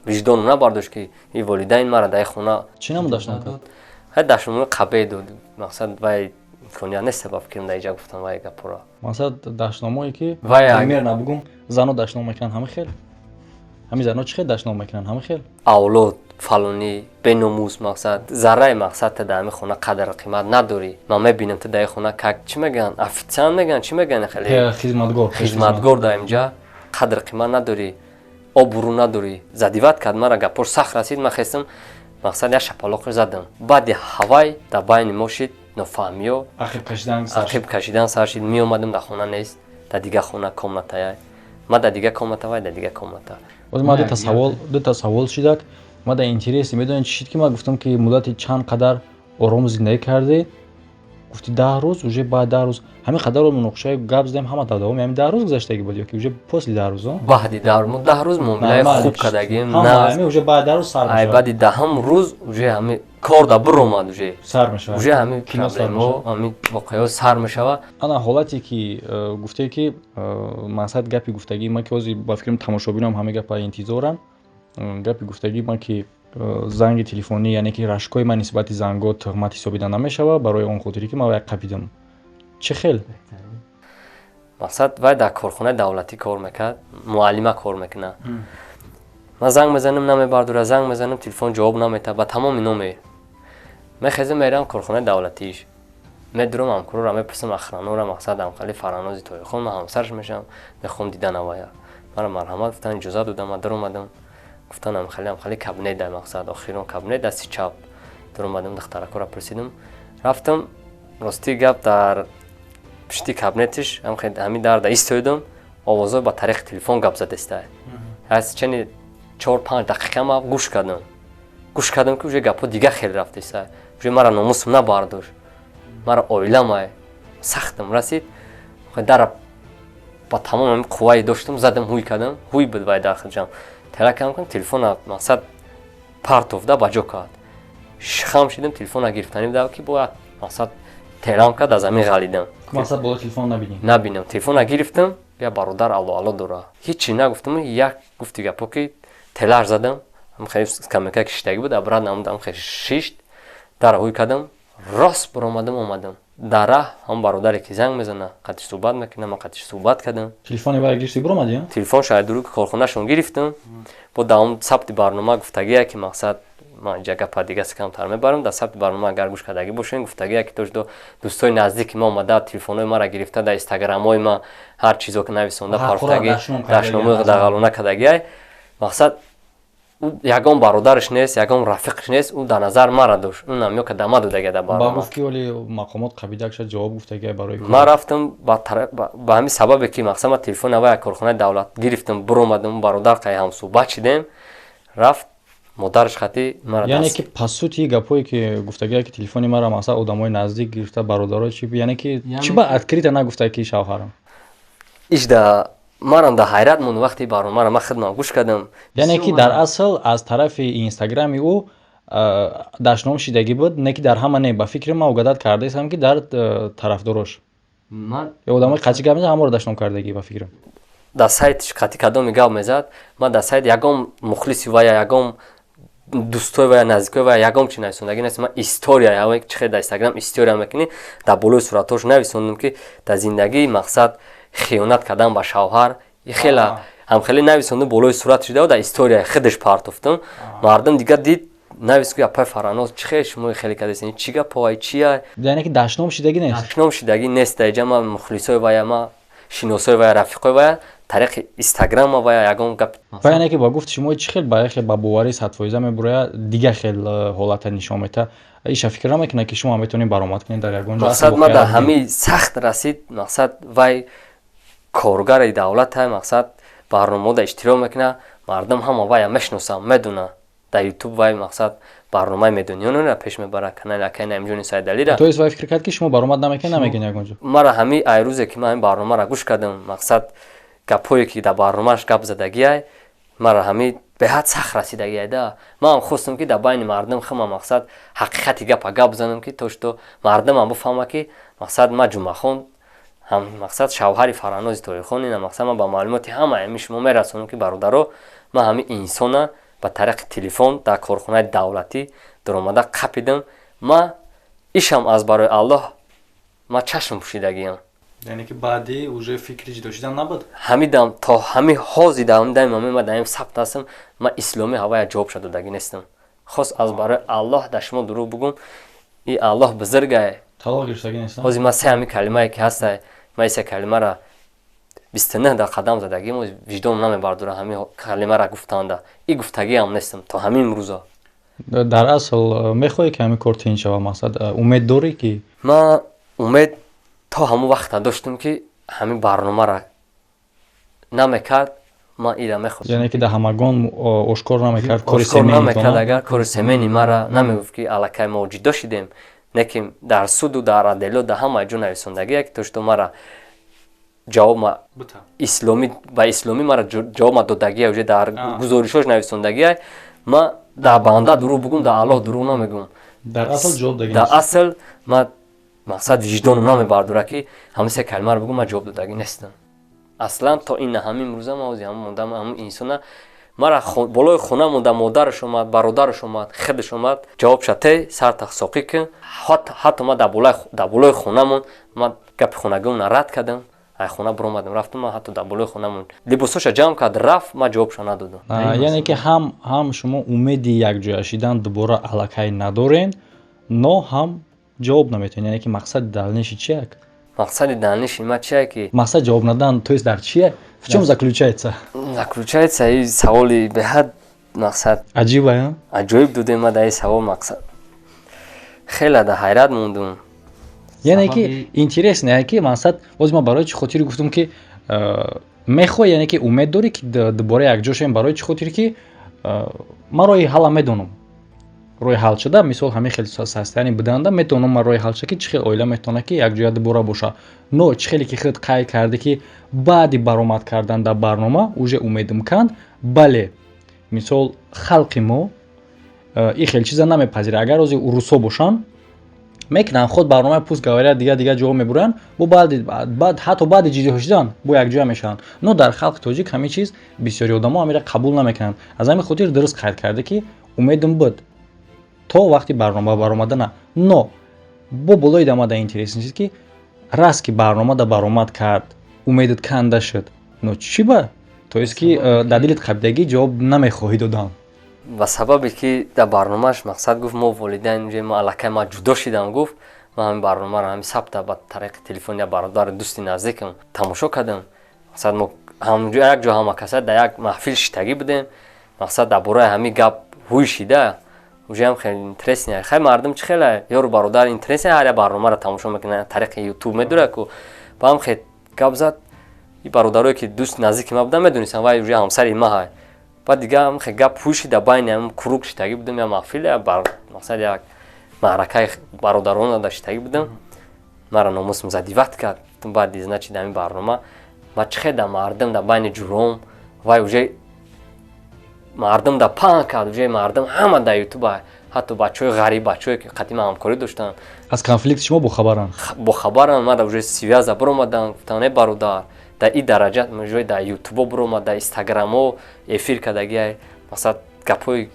виҷдонам набардошт, ки и волидайн мара дар хона. Чӣ намуд дашном кард? Ҳай, дашномои қабеҳ дод, мақсад, вай имконият нест, ба фикрам, дар иҷа гуфтам вай гапҳоро. Мақсад, дашномое ки, примерно бугум, зано дашном мекунанд, ҳама хел, ҳамин зано чӣ хел дашном мекунанд, ҳама хел? Авлод фалонӣ, беномус, мақсад, зарраи, мақсад, ту дар ҳамин хона қадр қимат надорӣ, ман мебинам, ту дар ин хона как чӣ мегӯянд, официант мегӯянд, чӣ мегӯянд, хеле хизматгор. Хизматгор, дар инҷа қадр қимат надорӣ, обрӯ надорӣ. Задевать кард мара, гапҳош сахт расид, ман хестам, мақсад, як шапалоқро задам. Баъди ҳавай дар байни мо шид нофаҳмиё. Ақиб кашидан сар шид. Меомадам, дар хона нест, дар дигар хона, комната я, ман дар дигар комната, вай дар дигар комната. Боз ма дута савол шидак, ма дар интереси медонед, чӣ шид, ки ман гуфтам, ки муддати чанд қадар ором зиндагӣ кардед, гуфти 10 рӯз, уже баъд 10 рӯз ҳамин қадар муноқишаи гап задем, ҳама дар давоми ҳамин 10 рӯз гузаштагӣ буд ё ки уже после 10 рӯз? Баъди 10 рӯз, мо 10 рӯз муомилаи хуб кардагим. Уже баъд 10 рӯз сар. Ай баъди даҳам рӯз уже ҳами кор да биромад уже. Сар мешавад. Уже ҳами проблемо, ҳами воқеаҳо сар мешавад. Ана ҳолате ки гуфтае, ки мақсад, гапи гуфтагии ман, ки ҳозир ба фикрам тамошобинам ҳама гапа интизоранд, гапи гуфтагии ман, ки занги телефонӣ, яъне ки рашкҳои ман нисбати зангҳо туҳмат ҳисобида намешавад, барои он хотире ки ман вай қапидам, чӣ хел? Мақсад, вай дар корхонаи давлатӣ кор мекард, муаллима кор мекунад. Ман занг мезанам, намебардора, занг мезанам, телефон ҷавоб наметаҳад, ба тамоми номер. Мехезам, мерам корхонаи давлатииш, медурам, ҳамкорора мепурсам, охрана ора, мақсад, ҳамхали Фаранози Тоихон, ман ҳамсараш мешавам, мехоҳам дидан авая. Мара марҳамат гуфтан, иҷозат додам, ман даромадам, гуфтан ҳамхали, ҳамхали кабинет дар, мақсад, охирон кабинет дасти чап. Даромадам, духтаракора пурсидам, рафтам. Рости гап, дар пишти кабинетиш ҳамин дарда истоидам, овозҳо ба тариқи телефон гап задеста. Аз чани 4-5 дақиқа ман гӯш кардам, гӯш кардам, ки уже гапҳо дигар хеле рафтеста, уже мара номусам набардошт, мара оиламай сахтам расид, дара ба тамом ҳамин қуввае доштам, задам, ҳуй кардам, ҳуй буд вай дар хиҷам тела кам кардам, телефона, мақсад, партовда ба ҷо кард. Хам шидам, телефона гирифтанӣ будам, ки бояд, мақсад, телам кард, аз замин ғалидам. Мақсад, боло телефон набинӣ. Набинам. Телефона гирифтам, я бародар алло, алло дора, ҳичи нагуфтам, як гуфти гапо, ки телаш задам, скамейка киштагӣ буд, обратно намудам, хеле шишт, дара ҳуй кардам, рост баромадам, омадам. Дар раҳ ҳам бародаре ки занг мезана, қатиш суҳбат мекунам, ман қатиш суҳбат кардам. Телефони вай гирифти, биромадӣ? Телефон шаҳидуру корхонашон гирифтам. Бо давом сабти барнома гуфтагие, ки, мақсад, ман инҷа гапа дига камтар мебарам. Дар сабти барнома, агар гӯш кардагӣ бошем, гуфтагие, ки то дӯстои наздики ма омада, телефонҳои маро гирифта, дар инстаграмҳои ма ҳар чизо ки нависонда, партофтагӣ, дашномои дағалона кардагиай. Мақсад, ягон бародараш нест, ягон рафиқаш нест, ӯ дар назар мара дошт, ӯ намё ка дама додага дар барнома. Гуфт, ки вале мақомот қабидакша ҷавоб гуфтага барои. Ман рафтам, ба ҳамин сабабе ки, мақсад, ман телефони аввал корхонаи давлат гирифтам, биромадам, бародар қай ҳамсӯҳбат шидем, рафт модараш хати мара. Яъне ки по сути гапҳое ки гуфтагия, ки телефони мара, масалан, одамои наздик гирифта, бародаро чи, яъне ки чӣ ба открыто нагуфта, ки шавҳарам? Ишда манам дар ҳайрат мондам, вақте барномаро ман хидмат гӯш кардам. Яъне ки дар асл аз тарафи инстаграми ӯ дашном шидагӣ буд, не ки дар ҳама, не, ба фикри ман угадать кардаистам, ки дар тарафдорош. Ё одамои қатъи гап мезад, ҳамаро дашном кардагӣ, ба фикрам. Дар сайтш қатъи кадоми гап мезад, ман дар сайт ягон мухлиси вая, ягон дӯстои вая, наздикои вая ягон чи нависондагӣ нест. Ман история, чи хел дар Инстаграм история мекунӣ, дар болои суратҳош нависондум, ки дар зиндагӣ, мақсад, хиёнат кардан ба шавҳар хела ҳамхеле нависондум. Болои сурат шуда, дар история худаш партофтум. Мардум дигар дид, навис ки: «Апай Фараноз, чӣ хел шумо хеле кардесен? Чӣ гапҳоай, чия?» Яъне ки дашном шидагӣ нест? Дашном шидагӣ нест. Даиҷа ман мухлисои вая, ма шиносои вая, рафиқои вая, тариқи Инстаграма вая ягон гап. Ва яъне ки ба гуфти шумо, чӣ хел ба хел ба боварии 100% мебурояд, дигар хел ҳолата нишон мета, иша фикр намекунад, ки шумо метавонед баромад кунед дар ягон ҷо? Мақсад, ма дар ҳамин сахт расид. Мақсад, вай коргари давлата, мақсад, барномаода иштирок мекунад, мардум ҳама вая мешиносанд, медонанд. Дар Ютуб вай, мақсад, барномаи медониёнро пеш мебарад, канали акай Наимҷони Сайдалира. То есть вай фикр кард, ки шумо баромад намекунед ягон ҷо? Мара ҳами ай рӯзе ки ман ҳамин барномаро гӯш кардам, мақсад, гапҳое ки дар барномааш гап задагиай, мара ҳами беҳад сахт расидагиай да. Манам хостам, ки дар байни мардум хама, мақсад, ҳақиқати гапа гап занам, ки то что мардумам бифаҳма, ки, мақсад, ма Ҷумъахон ҳам, мақсад, шавҳари Фаранози Тоирхон ина. Мақсад, ман ба маълумоти ҳама ҳами шумо мерасонам, ки, бародаро, ман ҳами инсона ба тариқи телефон дар корхонаи давлатӣ даромада қапидам. Ма ишам аз барои Аллоҳ, ма чашм пӯшидагиам. Яъне ки баъди уже фикри ҷудо шудан набуд? Ҳамидам то ҳами ҳози даҳами ма даим сабт ҳастам, ма исломӣ ҳавая ҷавобша додагӣ нестам. Хос аз барои Аллоҳ дар шумо дурӯғ бугум, и Аллоҳ бузургае. Талоқ гирифтагӣ нестам? Ҳози ма се ҳами калимае ки ҳастай, ма исе калимара 29 дар қадам задагим, виҷдон намебардора ҳамин калимара гуфтанда. И гуфтагиам нестам то ҳамин рӯзо. Дар асл мехоҳӣ, ки ҳамин кор тинч шавад? Мақсад, умед дорӣ, ки? Ман умед то ҳамон вақта доштам, ки ҳамин барномара намекард, ман ира мехостам. Яъне ки дар ҳамагон ошкор намекард кори? Ошкор намекард, агар кори семейный мара намегуфт, ки аллакай мо ҷудо шидем, не ки дар суду, дар отдело, дар ҳама ҷо нависондагие, ки то что мара ҷавоб исломӣ, ба исломӣ мара ҷавоб додагия, уже дар гузоришош нависондагия. Ма дар банда дурӯғ бугум, дар Аллоҳ дурӯғ намегум. Дар асл ҷавоб дагӣ? Дар асл ма, мақсад, виҷдоном намебардора, ки ҳамин се калимаро бугум, ман ҷавоб додагӣ нестам аслан. То ин ҳамин рӯза ма ҳози ҳамон мондам. Ҳамин инсона мара болои хона монда, модараш омад, бародараш омад, худаш омад: «Ҷавобша те, сарта соқӣ кун». Ҳатто ма дар болои хонамон ма гапи хонагиона рад кардам, ай хона биромадам, рафтам. Ма ҳатто дар болои хонамон либосоша ҷамъ кард, рафт, ма ҷавобша надодам. Яъне ки ҳам шумо умеди якҷоя шидан дубора аллакай надорен, но ҳам ҷавоб наметавонед. Яъне ки мақсади дальнейший чияк? Мақсади дальнейший ма чия ки? Мақсад ҷавоб надан, то есть дар чия, в чём заключается? Заключается и саволи беҳад, мақсад, аҷиба. Аҷоиб додем. Ма дар ин савол, мақсад, хеле дар ҳайрат мондум. Яъне ки интересно, яъне ки, мақсад, боз ман барои чӣ хотире гуфтам, ки мехоҳӣ, яъне ки умед дорӣ, ки дубора якҷо шавем, барои чӣ хотире, ки ман роҳи ҳалла медонам, роҳи ҳал шуда, мисол, ҳамин хел состояние буданда метавонам ман роҳи ҳал шуда, ки чӣ хел оила метавонад, ки якҷоя дубора боша. Но чӣ хеле ки худ қайд кардӣ, ки баъди баромад кардан дар барнома уже умедам канд. Бале, мисол, халқи мо ин хел чиза намепазирад. Агар ози урусҳо бошанд, мекунанд худ барномаи «Пусть говорят», дигар дигар ҷоҳо мебуранд, бо баъд ҳатто баъди ҷиддиҳо шудан бо якҷоя мешаванд. Но дар халқи тоҷик ҳамин чиз, бисёри одамо ҳаминро қабул намекунанд. Аз ҳамин хотир дуруст қайд карда, ки умедам буд то вақти барнома баромадана. Но бо болои дамада интересный чиз, ки раст ки барномада баромад кард, умедат канда шуд, но чӣ ба, то есть ки дар дилит қабидагӣ, ҷавоб намехоҳӣ додан? Ба сабабе ки дар барномааш, мақсад, гуфт: «Мо волидайн, мо аллакай, ма ҷудо шидам», гуфт. Ман ҳамин барномаро, ҳамин сабта ба тариқи телефони як бародари дӯсти наздикам тамошо кардам. Мақсад, мо як ҷо ҳама каса дар як маҳфил шитагӣ будем. Мақсад, дар бораи ҳамин гап ҳуй шида, уже ҳам хеле интересный. Хай, мардум чӣ хеле, ёру бародар интересный, ҳар як барномаро тамошо мекунад тариқи Ютуб, медура ку. Ба ҳам хел гап зад. И бародарое ки дӯсти наздики ма буданд, медонистанд, вай уже ҳамсари ма ҳай. Баъд дига ҳам хел гап ҳуй шида, байни ҳам круг шитагӣ будем, як маҳфил, мақсад, як маъракаи бародарона да шитагӣ будам. Мара номусм задевать кард. Баъди, значит, ҳамин барнома ма чӣ хел дар мардум, дар байни ҷуром, вай уже мардум да паҳн кард, уже мардум ҳама дар Ютуба. Ҳатто бачаҳои ғариб, бачаҳое ки қадима ҳамкорӣ доштанд, аз конфликти шумо бохабаранд. Бохабаранд. Ман уже связа биромадам, гуфтам: «Не, бародар, дар ин дараҷа ҷой дар ютубо биромад, дар инстаграмо эфир кардагиай, мақсад, гапҳои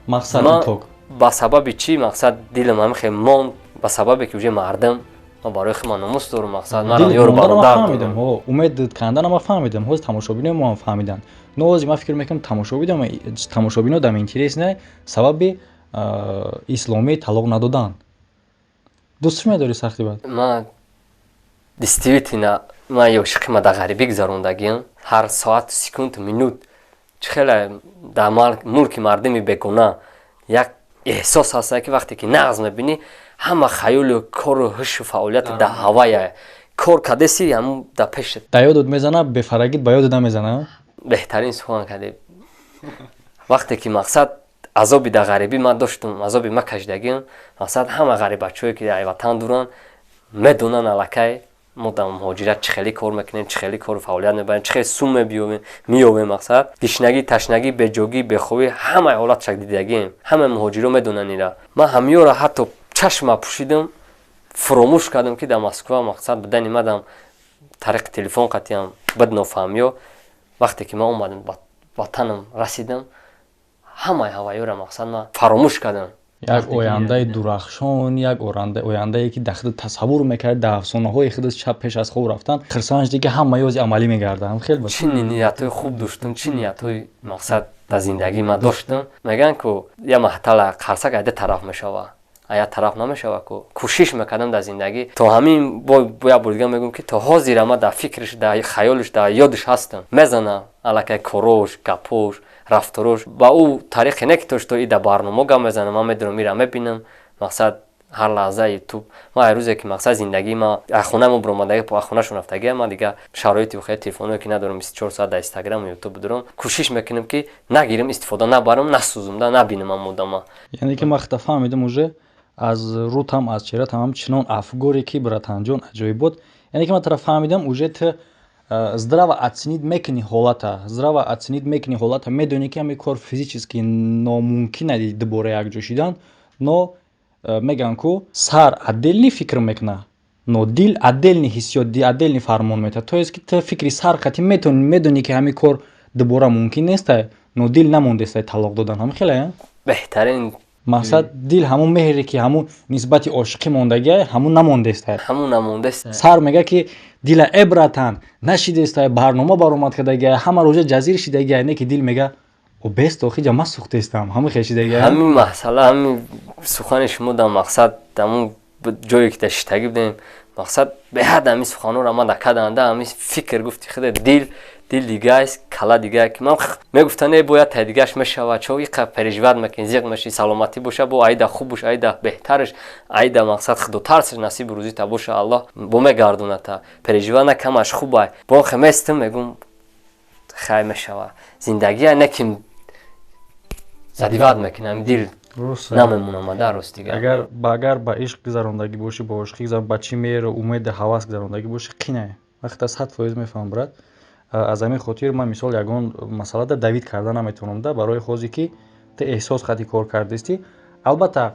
Мақсад. Ба сабаби чӣ, мақсад, дилам ҳамин хел монд, ба сабабе ки уже мардам, ман барои худ ман номус дорам, мақсад, манам ёру бародар. Фаҳмидам, умед кандана ма фаҳмидам, ҳозир тамошобинои мо ҳам фаҳмиданд. Но ҳозир ман фикр мекунам, тамошобино дам интерес не сабаби исломии талоқ надодан. Дӯст медорӣ сахти бад? Ман действительно, ман ёшиқи ма дар ғарибӣ гузарондагиам. Ҳар соату секунду минут чӣ хеле дар мулки мардуми бегона як эҳсос ҳаста, ки вақте ки нағз мебинӣ, ҳама хаёлу кору ҳушу фаъолияти дар ҳавая кор кардеси, ҳамун дар пеш. Дар ёдот мезана, бефарагит ба ёдот намезана. Беҳтарин сухан кардӣ. Вақте ки, мақсад, азоби дар ғарибӣ ман доштум, азоби ма кашидагиам, мақсад, ҳама ғарибачаҳое ки дар ватан дуранд, медонанд аллакай мо дар муҳоҷират чӣ хеле кор мекунем, чӣ хеле кору фаъолият мебарем, чӣ хеле сум меёбем. Мақсад, гишнагӣ, ташнагӣ, беҷогӣ, бехобӣ, ҳамаи ҳолатшак дидагием. Ҳамаи муҳоҷиро медонанд ира. Ман ҳамёра ҳатто чашма пӯшидам, фуромӯш кардам, ки дар Москва, мақсад, будани мадам тариқи телефон қатиам бад нофаҳмиё. Вақте ки ман омадам, ба ватанам расидам, ҳамаи ҳавайёра, мақсад, ман фаромӯш кардам. Як ояндаи дурахшон, як ояндае ки дар худ тасаввур мекард, дар афсонаҳои худ шаб пеш аз хоб рафтан хирсанд шуди, ки ҳама ёзи амалӣ мегардам хел. Чӣ ниятҳои хуб доштам, чӣ ниятҳои, мақсад, дар зиндагии ман доштам. Мегӯянд ку я маҳтала қарсак айда тараф мешава, а як тараф намешава ку. Кӯшиш мекардам дар зиндагӣ то ҳамин. Бо як бор дига мегӯям, ки то ҳозира ман дар фикриш, дар хаёлиш, дар ёдиш ҳастам. Мезанам аллакай корош, гапош, рафторош ба ӯ тариқе не, ки то что и дар барнома гап мезанам. Ман медонам, ира мебинам, мақсад, ҳар лаҳза ютуб. Ман ай рӯзе ки, мақсад, зиндагии ма аз хонаи мо биромадаги, аз хонашон рафтагия, ман дига шароити хеле телефоное ки надорам, 24 соат дар инстаграму ютуб дорам. Кӯшиш мекунам, ки нагирам, истифода набарам, насӯзум да набинам амодама. Яъне ки ман хата фаҳмидам уже аз рӯтам, аз чеҳратам ҳам чунон афгоре ки, братанҷон, аҷоибот. Яъне ки ман тараф фаҳмидам, уже ту здраво оценить мекунӣ ҳолата, здраво оценить мекунӣ ҳолата, медонӣ, ки ҳамин кор физически номумкин аст, дубора якҷо шидан. Но мегӯянд ку, сар отдельный фикр мекуна, но дил отдельный ҳиссиёт, отдельный фармон метавад. То есть ки ту фикри сар қатӣ метавонӣ, медонӣ, ки ҳамин кор дубора мумкин нестай, но дил намондестай талоқ додан. Ҳамин хеле. Беҳтарин. Мақсад, дил ҳамун меҳре, ки ҳамун нисбати ошиқӣ мондагиай, ҳамун намондестай. Ҳамун намондест. Сар мега, ки дила э, братан, нашидестай, барнома баромад кардагиай, ҳама рӯза ҷазир шидагиай. Не, ки дил мега: «О, бест, охиҷа ма сӯхтестам», ҳамин хел шидагиай. Ҳамин масъала, ҳамин сухани шумо дар, мақсад, ҳамун ҷое ки дар шиштагӣ будем, мақсад, беҳад ҳамин суханҳоро ман дакаданда ҳамин фикр гуфти худе, дил дигааст, кала дигае, ки ман мегуфтам: «Не, бояд тай дигаш мешавад, чо иқа переживать мекунӣ, зиқ мешӣ? Саломатӣ боша, бо айда хуб бош, айда беҳтараш, айда, мақсад, худотарсаш, насиби рӯзита боша, Аллоҳ бо мегардоната, переживать накамаш хубай». Бо хеместам, мегум: «Хай, мешава зиндагия». Не ки задевать мекунам, дил намемонам да, рост дига. Агар ба ишқ гузарондагӣ бошӣ, бо ошиқӣ, ба чӣ меҳру умеду ҳавас гузарондагӣ бошӣ, қинае вақта 100% мефаҳмам, брат. Аз ҳамин хотир ман, мисол, ягон масъалада давить карда наметавонам да, барои хозе ки ту эҳсос қати кор кардистӣ. Албатта,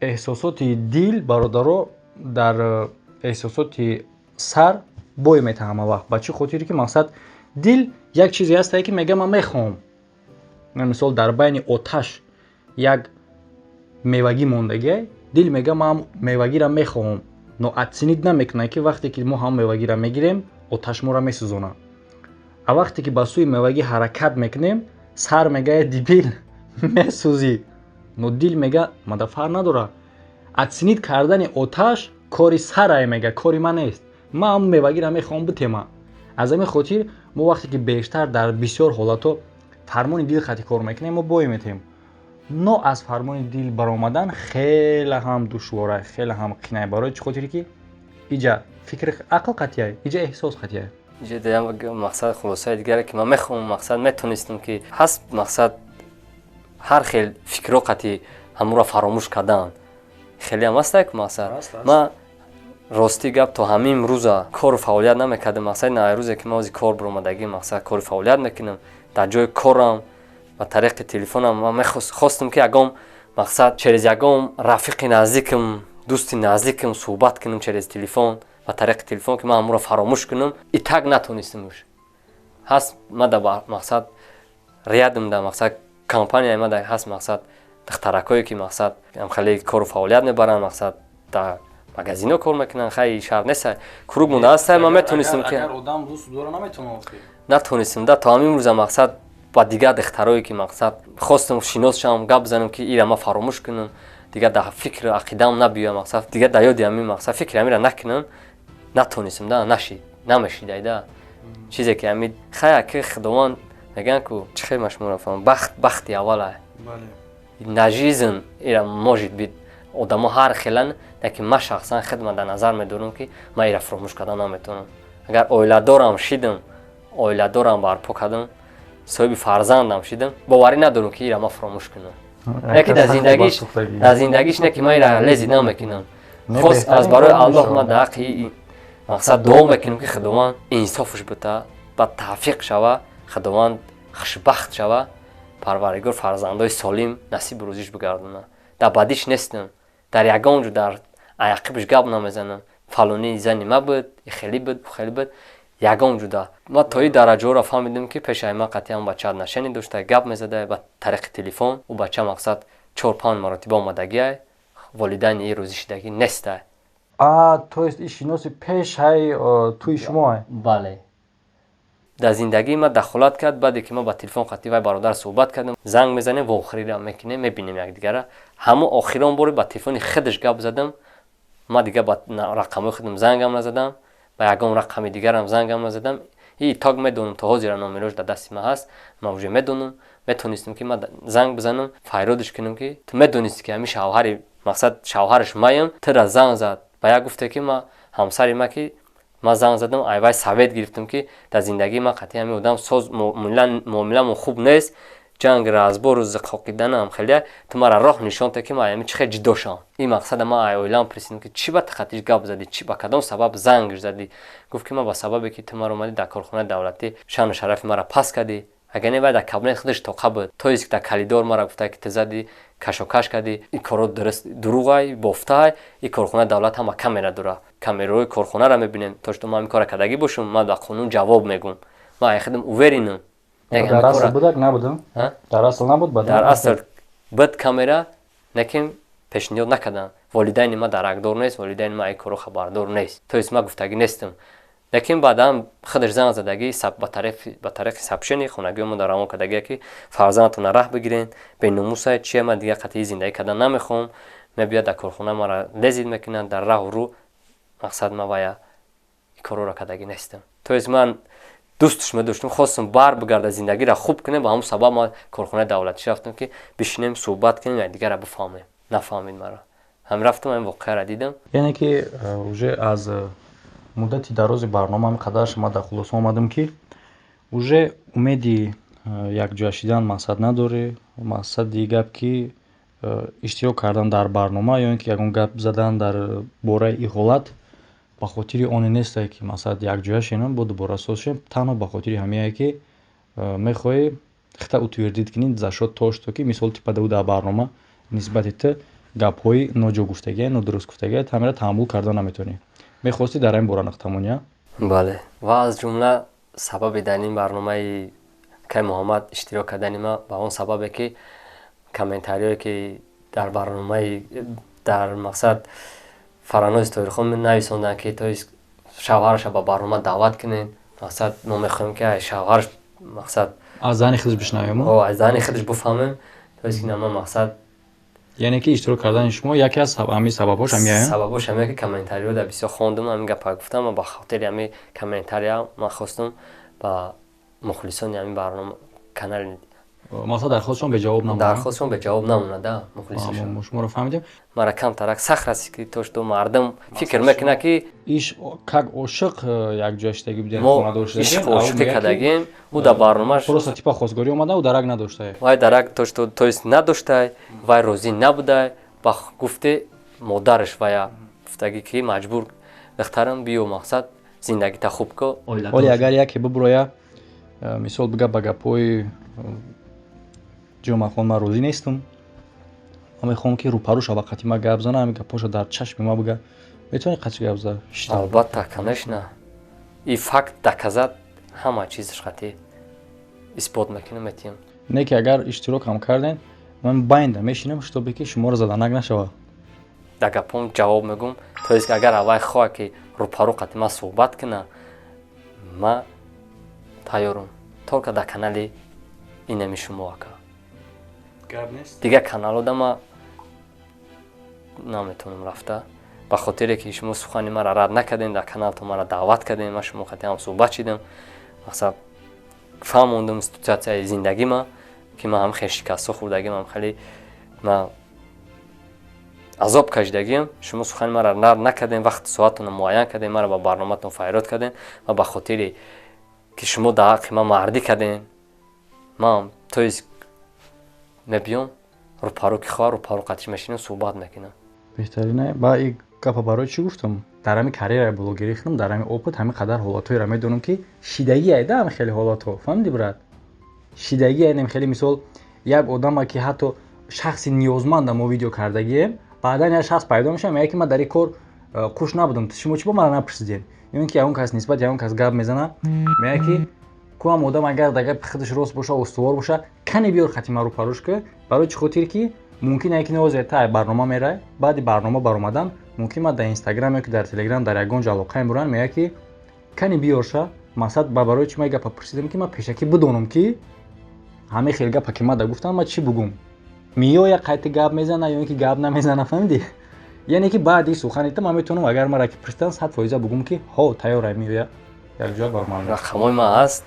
эҳсосоти дил, бародаро, дар эҳсосоти сар бой метаҳам ҳама вақт. Ба чӣ хотире ки, мақсад, дил як чизе ҳастае, ки мега: «Ман мехоҳам». Мисол, дар байни оташ як мевагӣ мондагиай, дил мега: «Ман мевагиро мехоҳам», но оценить намекунад, ки вақте ки мо ҳам мевагиро мегирем, оташ моро месӯзонад. А вақте ки ба сӯи мевагӣ ҳаракат мекунем, сар мегӯяд: «Дебил, месӯзӣ», но дил мега: «Мада фарқ надорад». Оценить кардани оташ кори сарае, мега, кори ман нест, ман ҳам мевагиро мехоҳам, битема. Аз ҳамин хотир мо вақте ки бештар дар бисёр ҳолатҳо фармони дил хати кор мекунем, мо бой метаҳем. Но аз фармони дил баромадан хеле ҳам душвора, хеле ҳам қинай. Барои чӣ хотире ки иҷа фикри ақл қатъияй, иҷа эҳсос қатъияй. Иҷа мақсад, хулосаи дигаре, ки ман мехоҳам, мақсад, метонистам, ки ҳаст, мақсад, ҳар хел фикрҳо қатъи ҳамонро фаромӯш кардан хелеам ҳастак. Мақсад, ман, ростӣ гап, то ҳамин рӯза кору фаъолият намекардам. Мақсад, на рӯзе ки ман ози кор баромадагӣ, мақсад, кори фаъолият мекунам дар ҷои корам. Ба тариқи телефонам ман хостам, ки ягон мақсад, через ягон рафиқи наздикам, дӯсти наздикам суҳбат кунам через телефон, ба тариқи телефон, ки ман ҳамонро фаромӯш кунам. И так натонистам. Уш ҳаст мада мақсад, рядом да мақсад, компанияи мада ҳаст, мақсад, духтаракое, ки мақсад, хеле кору фаъолият мебаранд, мақсад, дар магазино кор мекунанд. Хай, шаҳр нест, круг монда ҳаста. Ман метонистам ки натонистам да. То ҳамин рӯза, мақсад, ба дигар духтарое, ки мақсад, хостам шинос шавам, гап занам, ки ира ман фаромӯш кунам, дигар дар фикру ақидаам набиёям, мақсад, дигар дар ёди ҳамин, мақсад, фикри ҳамира накунам, натонистам да. Нашид, намешидайда чизе, ки ҳами хая, ки Худованд мегӯянд ку, чӣ хел машмура фаҳмам, бахт, бахти аввала на жизнь. Ира, может быть, одамо ҳар хелан, лекин ман шахсан хидма дар назар медорам, ки ман ира фуромӯш кардан наметавонам. Агар оиладорам шидам, оиладорам барпо кардам, соҳиби фарзандам шидам, боварӣ надорам, ки ира ман фуромӯш кунам. Яке дар зиндагиш не, ки ман ира лезить намекунам. Хос аз барои Аллоҳ ман дар ҳаққи, мақсад, дуо мекунам, ки Худованд инсофш бита, ба тавфиқ шава, Худованд хушбахт шава, Парвардигор фарзандои солим насибу рӯзиш бигардона. Дар бадиш нестам, дар ягон ҷо дар аяқибш гап намезанам: фалонӣ зани ма буд, хеле буд, хеле буд. Ягон ҷуда ма то и дараҷаҳоро фаҳмидем, ки пешаи ман қатъиян бача отношение дошта, гап мезада ба тариқи телефон. Ӯ бача, мақсад, чор панҷ маротиба омадагиай, волидайни и рӯзӣ шидагӣ нестай. А, то есть и шиноси пешай туи шумо? Бале, дар зиндагии ман дахолат кард. Баъде ки ман ба телефон қатъи вай бародар суҳбат кардам, занг мезанем, вохӯриро мекунем, мебинем якдигара. Ҳамон охирон боре ба телефони худаш гап задам. Ман дигар ба рақамҳои худам зангам назадам, ба ягон рақами дигарам зангам назадам. И так медонам, то ҳозира номерош дар дасти ман ҳаст. Ман уже медонам, метонистам, ки ман занг бизанам, файродиш кунам, ки ту медонисти, ки ҳамин шавҳари, мақсад, шавҳараш маям, тура занг зад. Ба як гуфте, ки ма ҳамсари ма, ки ман занг задам, айвай совет гирифтам, ки дар зиндагии ман қатъи ҳамин одам соз муомиламон хуб нест, ҷанг, разбору зиқоқиданам хеле. Ту мара роҳ нишон та, ки ман ами чӣ хел ҷидо шавам. Ин мақсада ман ай оилаам присидам, ки чӣ ба тақатиш гап задӣ, чӣ, ба кадом сабаб зангш задӣ? Гуфт, ки ман ба сабабе, ки ту мара омадӣ, дар корхонаи давлатӣ шаъну шарафи мара паст кардӣ. Агар не, вай дар кабинет худаш тоқа буд, то есть дар коридор мара гуфта, ки ту задӣ, кашокаш кардӣ. Ин корҳо дуруст дурӯғай, бофтаай. Ин корхонаи давлат ҳама камера дора, камераҳои корхонаро мебинем. То что ман ҳамин кора кардагӣ бошам, ман ба қонун ҷавоб мегӯм. Ман ай худам уверен ам. Дар асл будак, набуд? Дар асл набуд? Дар асл буд камера, лекин пешниҳод накардам. Волидайни ман даракдор нест, волидайни ман ай корро хабардор нест, то есть ман гуфтагӣ нестам. Лекин баъдан худаш занг задагӣ, ба тариқи сообщение хонагиҳомо дар равон кардагия, ки фарзандатонро раҳ бигирен, беномусай, чия, ман дигар қатъии зиндагӣ кардан намехоҳам. Мебиёд, дар корхона мара лезить мекунанд дар раҳу рӯ. Мақсад, ман вая корҳоро кардагӣ нестам. То есть ман дӯстш медоштам, хостам бар бигарда, зиндагиро хуб кунем. Ба ҳамон сабаб ман корхонаи давлатӣ рафтам, ки бишинем, суҳбат кунем, якдигарро бифаҳмем. Нафаҳмид маро. Ҳам рафтам, ҳамин воқеаро дидам. Яъне ки уже аз муддати дарози барнома ҳамин қадар шума дар хулоса омадам, ки уже умеди якҷоя шидан, мақсад, надорӣ. Мақсади гап, ки иштирок кардан дар барнома ё ин ки ягон гап задан дар бораи ин ҳолат ба хотири оне нестае, ки, мақсад, якҷоя шенам, бо дубора соз шем. Танҳо ба хотири ҳамиае, ки мехоҳӣ хита утвердить кунӣ за счёт то что ки, мисол, типа ӯ дар барнома нисбати ту гапҳои ноҷо гуфтагия, нодуруст гуфтагия, ҳамира таҳаммул карда наметавонӣ. Мехостӣ дар ҳамин бора нуқта монӣ? Бале. Ва аз ҷумла сабаби дар ин барномаи кай Муҳаммад иштирок кардани ман ба он сабабе, ки комментариҳое, ки дар барномаи, дар, мақсад, Фаранози Тоҳирхон нависонданд, ки то шавҳараша ба барнома даъват кунед, мақсад, мо мехоҳем, ки шавҳараш, мақсад, аз зани худаш бишнавем. Аз зани худаш бифаҳмем. То есть ма, мақсад, Яъне ки иштирок кардани шумо яке аз ҳамин сабабҳош ҳамияя? Сабабҳош ҳамия, ки комментариҳо дар бисёр хондум, ҳамин гапа гуфтам. Ва ба хотири ҳамин комментария ман хостум ба мухлисони ҳамин барнома, канали Мақсад, дархостшон беҷавоб намонад. Дархостшон беҷавоб намонад, да, мухлисошон. Мо шуморо фаҳмидем. Мара камтарак сахт расид, ки то что мардум фикр мекунад, ки иш как ошиқ якҷоя шидагӣ будем. Мо ишқ ошиқӣ кардагим. Ӯ дар барномаш просто типа хостгорӣ омада, ӯ дарак надоштае. Вай дарак то что, то есть, надоштай, вай розӣ набудай. Ба гуфте модараш вая гуфтагӣ, ки маҷбур, духтарам, биё, мақсад, зиндагита хуб ко. Оли агар яке бубуроя, мисол, бига ба гапҳои Ҷумъахон, ман розӣ нестам, ман мехоҳам, ки рӯпарӯ шава, қати ма гап зана, ҳамин гапҳоша дар чашми ма бига. Метавонӣ қати гап зад? Албатта, конечно, и факт доказать, ҳама чизаш қати исбот мекунам, метиҳам. Не ки агар иштирок ҳам кардем, ман байнда мешинам, чтобы ки шуморо заданак нашава. Дар гапом ҷавоб мегӯм. То есть агар аввай хоҳад, ки рӯпарӯ қати ман суҳбат куна, ма тайёрам, только дар канали инами шумо, ака. Дигар каналода ма наметавонам рафта, ба хотире ки шумо сухани маро рад накардем, дар каналтон маро даъват кардем, ман шумо қати ҳам суҳбат шидам, мақсад фаҳмондум ситуатсияи зиндагима, ки ман ҳам хеле шикастҳо хӯрдагим, ҳам хеле ма азоб кашидагиам. Шумо сухани маро рад накардем, вақти соатонро муайян кардем, маро ба барноматон фарёд кардем ва ба хотире ки шумо дар ҳаққи ман мардӣ кардем, ман, то есть, мебиём рӯпарӯ, ки хоҳар, рӯпарӯ қатиш мешинем, суҳбат мекунам. Беҳтарине. Ба и гапа барои чӣ гуфтам? Дар ҳами карьераи блогерӣ худам, дар ҳами опыт, ҳами қадар ҳолатҳоеро медонам, ки шидагӣ айда, ҳами хеле ҳолатҳо, фаҳмиди, брат, шидагӣ айнем. Хеле мисол, як одама, ки ҳатто шахси ниёзманда мо видео кардагием, баъдан як шахс пайдо мешава, мегӯяд, ки ман дар ин кор қуш набудам, шумо чӣ бо мара напурсидем? Ё ин ки ягон кас нисбати ягон кас гап мезана, мегӯяд, ки куам одам агар дар гапи худаш рост боша, устувор боша, кане биёр хати ма рӯпарӯш ки. Барои чӣ хотир ки мумкин е ки нозе та барнома мерай, баъди барнома баромадан мумкин ман дар Инстаграм ё ки дар Телеграм дар ягон ҷо алоқаем буран, мегӯяд, ки кани биёрша. Мақсад, ба барои чӣ ман гапа пурсидам? Ки ман пешакӣ бидонам, ки ҳамаи хел гапа ки мада гуфтам, ман чӣ бугум, меоя қайти гап мезана ё ин ки гап намезана, фаҳмидӣ? Яъне ки баъди суханита ман метавонам, агар мара ки пурсидан, 100% бугум, ки ҳо, тайёрай, меоя якҷоя баромад. Рақамҳои ман ҳаст,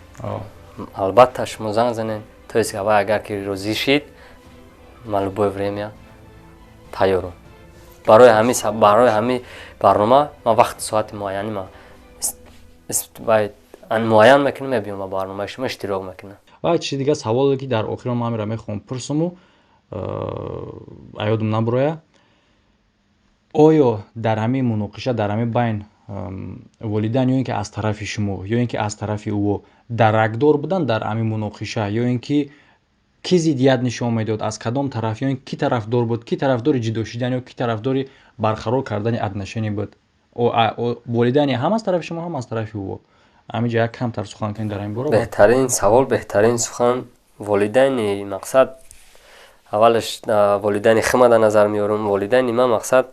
албатта, шумо занг занед. То есть аввай агар ки розӣ шид, ман любое время тайёрам. Барои ҳамин барнома ман вақти соати муайяни ма муайян мекунам, мебиём ба барномаи шумо иштирок мекунам. Ва чизи дигар, саволе ки дар охир ман ҳамира мехоҳам пурсуму аёдум набуроя: оё дар ҳамин муноқиша, дар ҳамин байн волидайн, ё ин ки аз тарафи шумо, ё ин ки аз тарафи ӯ даракдор буданд дар ҳамин муноқиша, ё ин ки кӣ зиддият нишон медод, аз кадом тараф, ё ин ки тарафдор буд, кӣ тарафдори ҷудо шудан ё кӣ тарафдори барқарор кардани отношение буд? Волидайни ҳам аз тарафи шумо, ҳам аз тарафи ӯ, ҳамин ҷо як камтар сухан кунед дар ин бора. Беҳтарин савол, беҳтарин сухан. Волидайни, мақсад, аввалаш волидайни хима дар назар меорам. Волидайни ман, мақсад,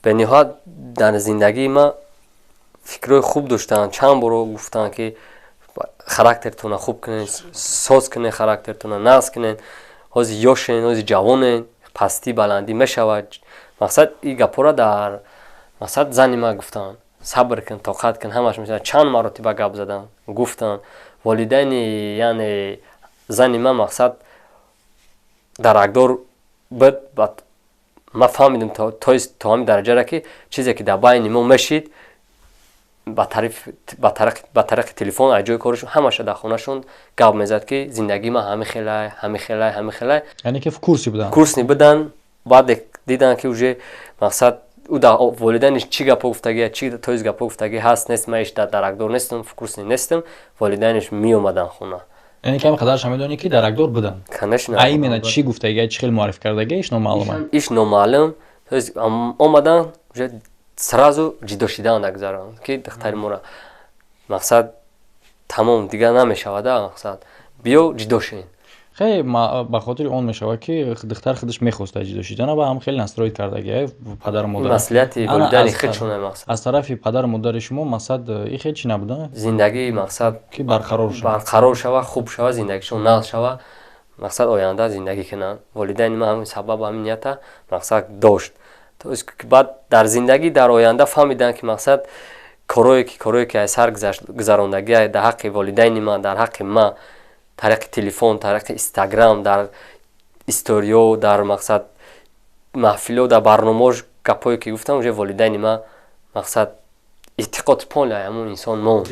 бениҳоят дар зиндагии ман фикрҳои хуб доштанд. Чанд боро гуфтанд, ки характертона хуб кунед, соз кунед, характертона нағз кунед, ҳозир ёшен, ҳозир ҷавонен, пастӣ баландӣ мешавад. Мақсад, ин гапҳоро дар, мақсад, зани ман гуфтанд: сабр кун, тоқат кун, ҳамаш мешавад. Чанд маротиба гап заданд, гуфтанд. Волидайни, яъне зани ман, мақсад, даракдор буд. Ман фаҳмидам то ҳамин дараҷаро, ки чизе ки дар байни мо мешид, ба тариқи телефон, аз ҷои корашон ҳамаша дар хонашон гап мезад, ки зиндагии ман ҳамин хелай, ҳамин хелай, ҳамин хелай. Яъне ки в курсе буданд? Курсе буданд. Баъд диданд, ки уже, мақсад, ӯ дар волидайниш чӣ гапҳо гуфтагӣ, чӣ тоиз гапҳо гуфтагӣ ҳаст, нест, ман иш даракдор нестам, в курсе нестам. Волидайниш меомаданд хона. Яъне ки ҳамин қадарша медонӣ, ки даракдор буданд? Конечно. А именно чӣ гуфтагӣ, чӣ хел муаррифӣ кардагӣ, иш номаълум. Иш номаълум. То есть омаданд, уже сразу ҷидо шидан дагзаранд, ки духтари моро, мақсад, тамом, дигар намешавада, мақсад, биё ҷидо шин. Хеле ба хотири он мешавад, ки духтар худаш мехоста ҷидо шидана ва ҳам хеле настроить кардаги падару модар. Маслиҳати волидайни худшон, мақсад. Аз тарафи падару модари шумо, мақсад, и хел чӣ набуда? Зиндагӣ, мақсад, ки барқарор шава. Барқарор шава, хуб шава, зиндагишон нағз шава, мақсад, оянда зиндагӣ кунанд. Волидайни ман ҳамин сабаб, ҳамин нията, мақсад, дошт. То есть баъд дар зиндагӣ, дар оянда фаҳмиданд, ки, мақсад, корое ки аз сар гузарондагӣ дар ҳаққи волидайни ман, дар ҳаққи ман, тариқи телефон, тариқи Инстаграм, дар историё, дар, мақсад, маҳфило, дар барномаош гапҳое ки гуфтам, уже волидайни ман, мақсад, эътиқоди полный ҳамун инсон монд,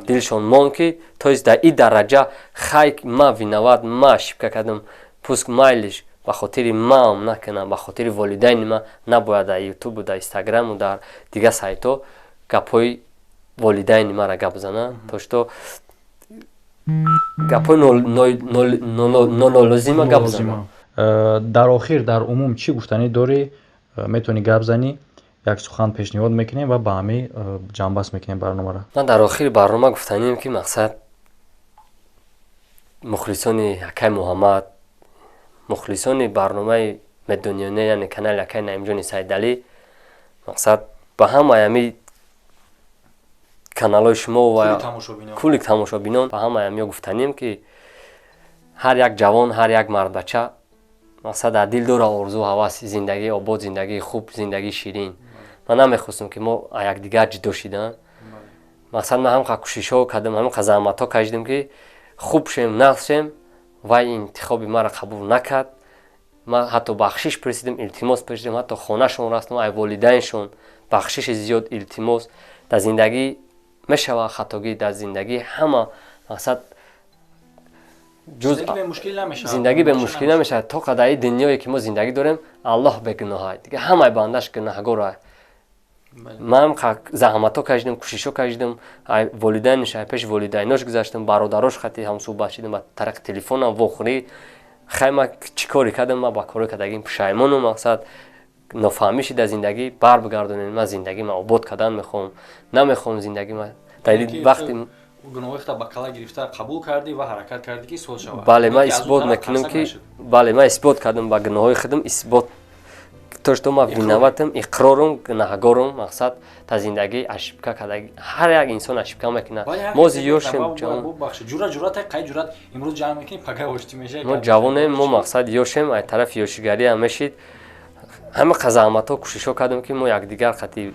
дилшон монд, ки то есть дар ин дараҷа. Хай, ма виноват, ма ошибка кардам, пуск, майлиш, ба хотири маам накунам, ба хотири волидайни ман набояд дар Ютубу, дар Инстаграму, дар дигар сайтҳо гапҳои волидайни мара гап зананд, то что Гапҳои нолозима гап занам. Дар охир, дар умум чӣ гуфтанӣ дорӣ? Метавонӣ гап занӣ, як сухан пешниҳод мекунем ва ба ҳамин ҷамъбаст мекунем барномаро. Ман дар охири барнома гуфтанием, ки мақсад, мухлисони акай Муҳаммад, мухлисони барномаи Медониёне, яъне канали акай Наимҷони Сайдалӣ, мақсад, ба ҳамаи ҳами каналҳои шумо ва кулли тамошобинон, ба ҳамаи ҳамиё гуфтанем, ки ҳар як ҷавон, ҳар як мардбача, мақсад, дар дил дора орзу, ҳавас, зиндагии обод, зиндагии хуб, зиндагии ширин. Ман намехостам, ки мо якдигар ҷудо шидан. Мақсад, ман ҳамқа кӯшишҳо кардам, ҳамқа заҳматҳо кашидам, ки хуб шем, нағз шем. Вай интихоби маро қабул накард. Ман ҳатто бахшиш пурсидам, илтимос пурсидам, ҳатто хонашон рафтам, ай волидайншон бахшиши зиёд илтимос. Дар зиндагӣ мешавад хатогӣ, дар зиндагӣ ҳама, мақсад, зиндагӣ бемушкил намешавад. То қадари дунёе ки мо зиндагӣ дорем, Аллоҳ бегуноҳай, дига ҳамаи бандаш гунаҳгорай. Ман заҳматҳо кашидам, кӯшишҳо кашидам, волидайнш, ай пеши волидайнош гузаштам, бародарош хати ҳамсӯҳбат шидам, ба тариқи телефонам вохӯрӣ. Хай, ман чӣ коре кардам? Ман ба коре кардагим пушаймонум. Мақсад, нофаҳмӣ шид. Дар зиндагӣ бар бигардонем. Ман зиндагӣ ма обод кардан мехоҳам, намехоҳам зиндагӣ ма дар вақти гуноҳи ба кала гирифта қабул кардӣ ва ҳаракат кардӣ, ки соз шавад. Бале, ман исбот мекунам, ки бале, ман исбот кардам ба гуноҳои худам, исбот то что ман виноватам, иқрорум, гунаҳгорум. Мақсад, та зиндагӣ ошибка карда, ҳар як инсон ошибка мекунад. Мо ёшем. Мо ҷавонем, мо, мақсад, ёшем, ай тарафи ёшигариам мешид. Ҳама заҳматҳо, кӯшишҳо кардем, ки мо якдигар қати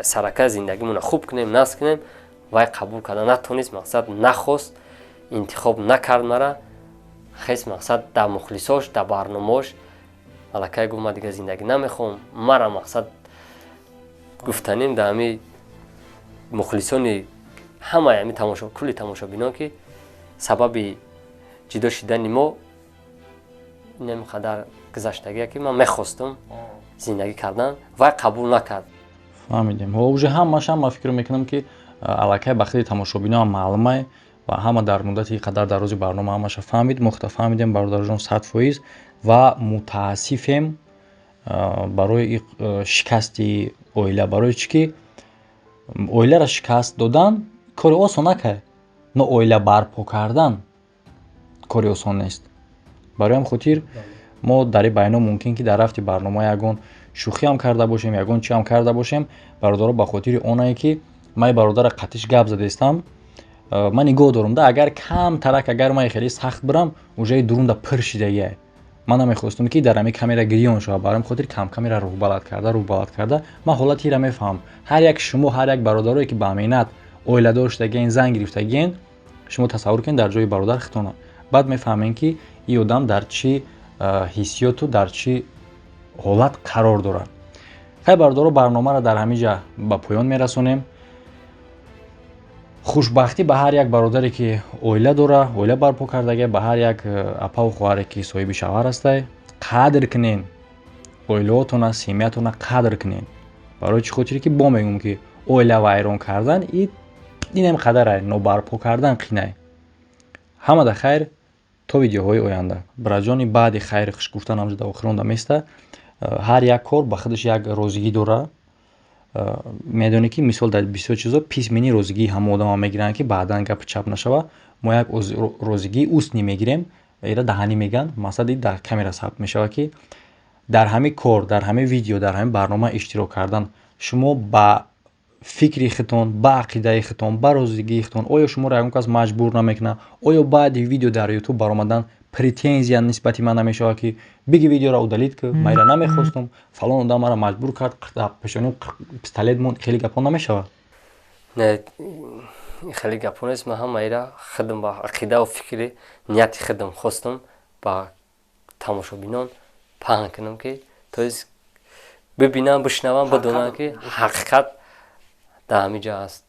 сарака зиндагимонро хуб кунем, насб кунем. Вай қабул карда натонист, мақсад, нахост, интихоб накард мара. Хес, мақсад, дар мухлисош, дар барномаош аллакай гуфт: «Ман дигар зиндагӣ намехоҳам». Мара, мақсад, гуфтанем дар ҳами мухлисони ҳамаи ҳами тамошо, кулли тамошобинон, ки сабаби ҷудо шидани мо инам қадар гузаштагие, ки ман мехостам зиндагӣ кардан, вай қабул накард. Фаҳмидем. Ҳоло уже ҳамааш, ман фикр мекунам, ки аллакай ба хеле тамошобиноам маълумай ва ҳама дар муддати қадар дар рӯзи барнома ҳамаша фаҳмид. Мо худа фаҳмидем, бародарҷон, 100%, ва мутаассифем барои шикасти оила. Барои чӣ ки оиларо шикаст додан кори осон накард, но оила барпо кардан кори осон нест. Барои ҳам хотир мо дар ин байно мумкин ки дар рафти барнома ягон шӯхиам карда бошем, ягон чиам карда бошем, бародаро, ба хотири онае ки ман бародара қатиш гап задестам. Ман нигоҳ дорам да, агар камтарак, агар ман хеле сахт бирам, уже дурунда пир шидагиай. Ман намехостам, ки дар ҳамин камера гирён шавад. Барои хотир камкамера рӯҳбаланд карда, рӯҳбаланд карда. Ман ҳолати ира мефаҳмам. Ҳар як шумо, ҳар як бародарое, ки ба аминат оиладор шудагиен, зан гирифтагиен, шумо тасаввур кунед дар ҷои бародар хитона, баъд мефаҳмем, ки ин одам дар чӣ ҳиссиёту дар чӣ ҳолат қарор дорад. Хай, бародаро, барномаро дар ҳамин ҷа ба поён мерасонем. Хушбахтӣ ба ҳар як бародаре, ки оила дора, оила барпо кардага, ба ҳар як апаву хоҳаре, ки соҳиби шавҳар ҳастай. Қадр кунен оилаотона, семьятона қадр кунен. Барои чӣ хотире ки бо мегӯм, ки оила вайрон кардан инам қадарай, нобарпо кардан қинай. Ҳамада хайр, то видеоҳои оянда. Бираҷони, баъди хайри хуш гуфтан ҳамҷо дар охир онда места. Ҳар як кор ба худаш як розигӣ дора. Медонӣ, ки мисол, дар бисёр чизо письменный розигии ҳама одама мегиранд, ки баъдан гапи чап нашава. Мо як розигии устный мегирем, ира даҳанӣ мегӯянд. Мақсади дар камера сабт мешавад, ки дар ҳамин кор, дар ҳамин видео, дар ҳамин барнома иштирок кардан шумо ба фикри худтон, ба ақидаи худтон, ба розигии худтон. Оё шуморо ягон кас маҷбур намекунад? Оё баъди видео дар Ютуб баромадан претензия нисбати ман намешавад, ки биги, видеоро удалить ки, ман ира намехостум, фалон одам маро маҷбур кард, пешоним пистолет монд? Хеле гапҳо намешавад? Не, хеле гапҳо нест. Ман ҳама ира худам ба ақидаву фикри нияти худам хостам ба тамошобинон паҳн кунам, ки то есть бибинам, бишнавам, бидонам, ки ҳақиқат дар ҳамин ҷо аст.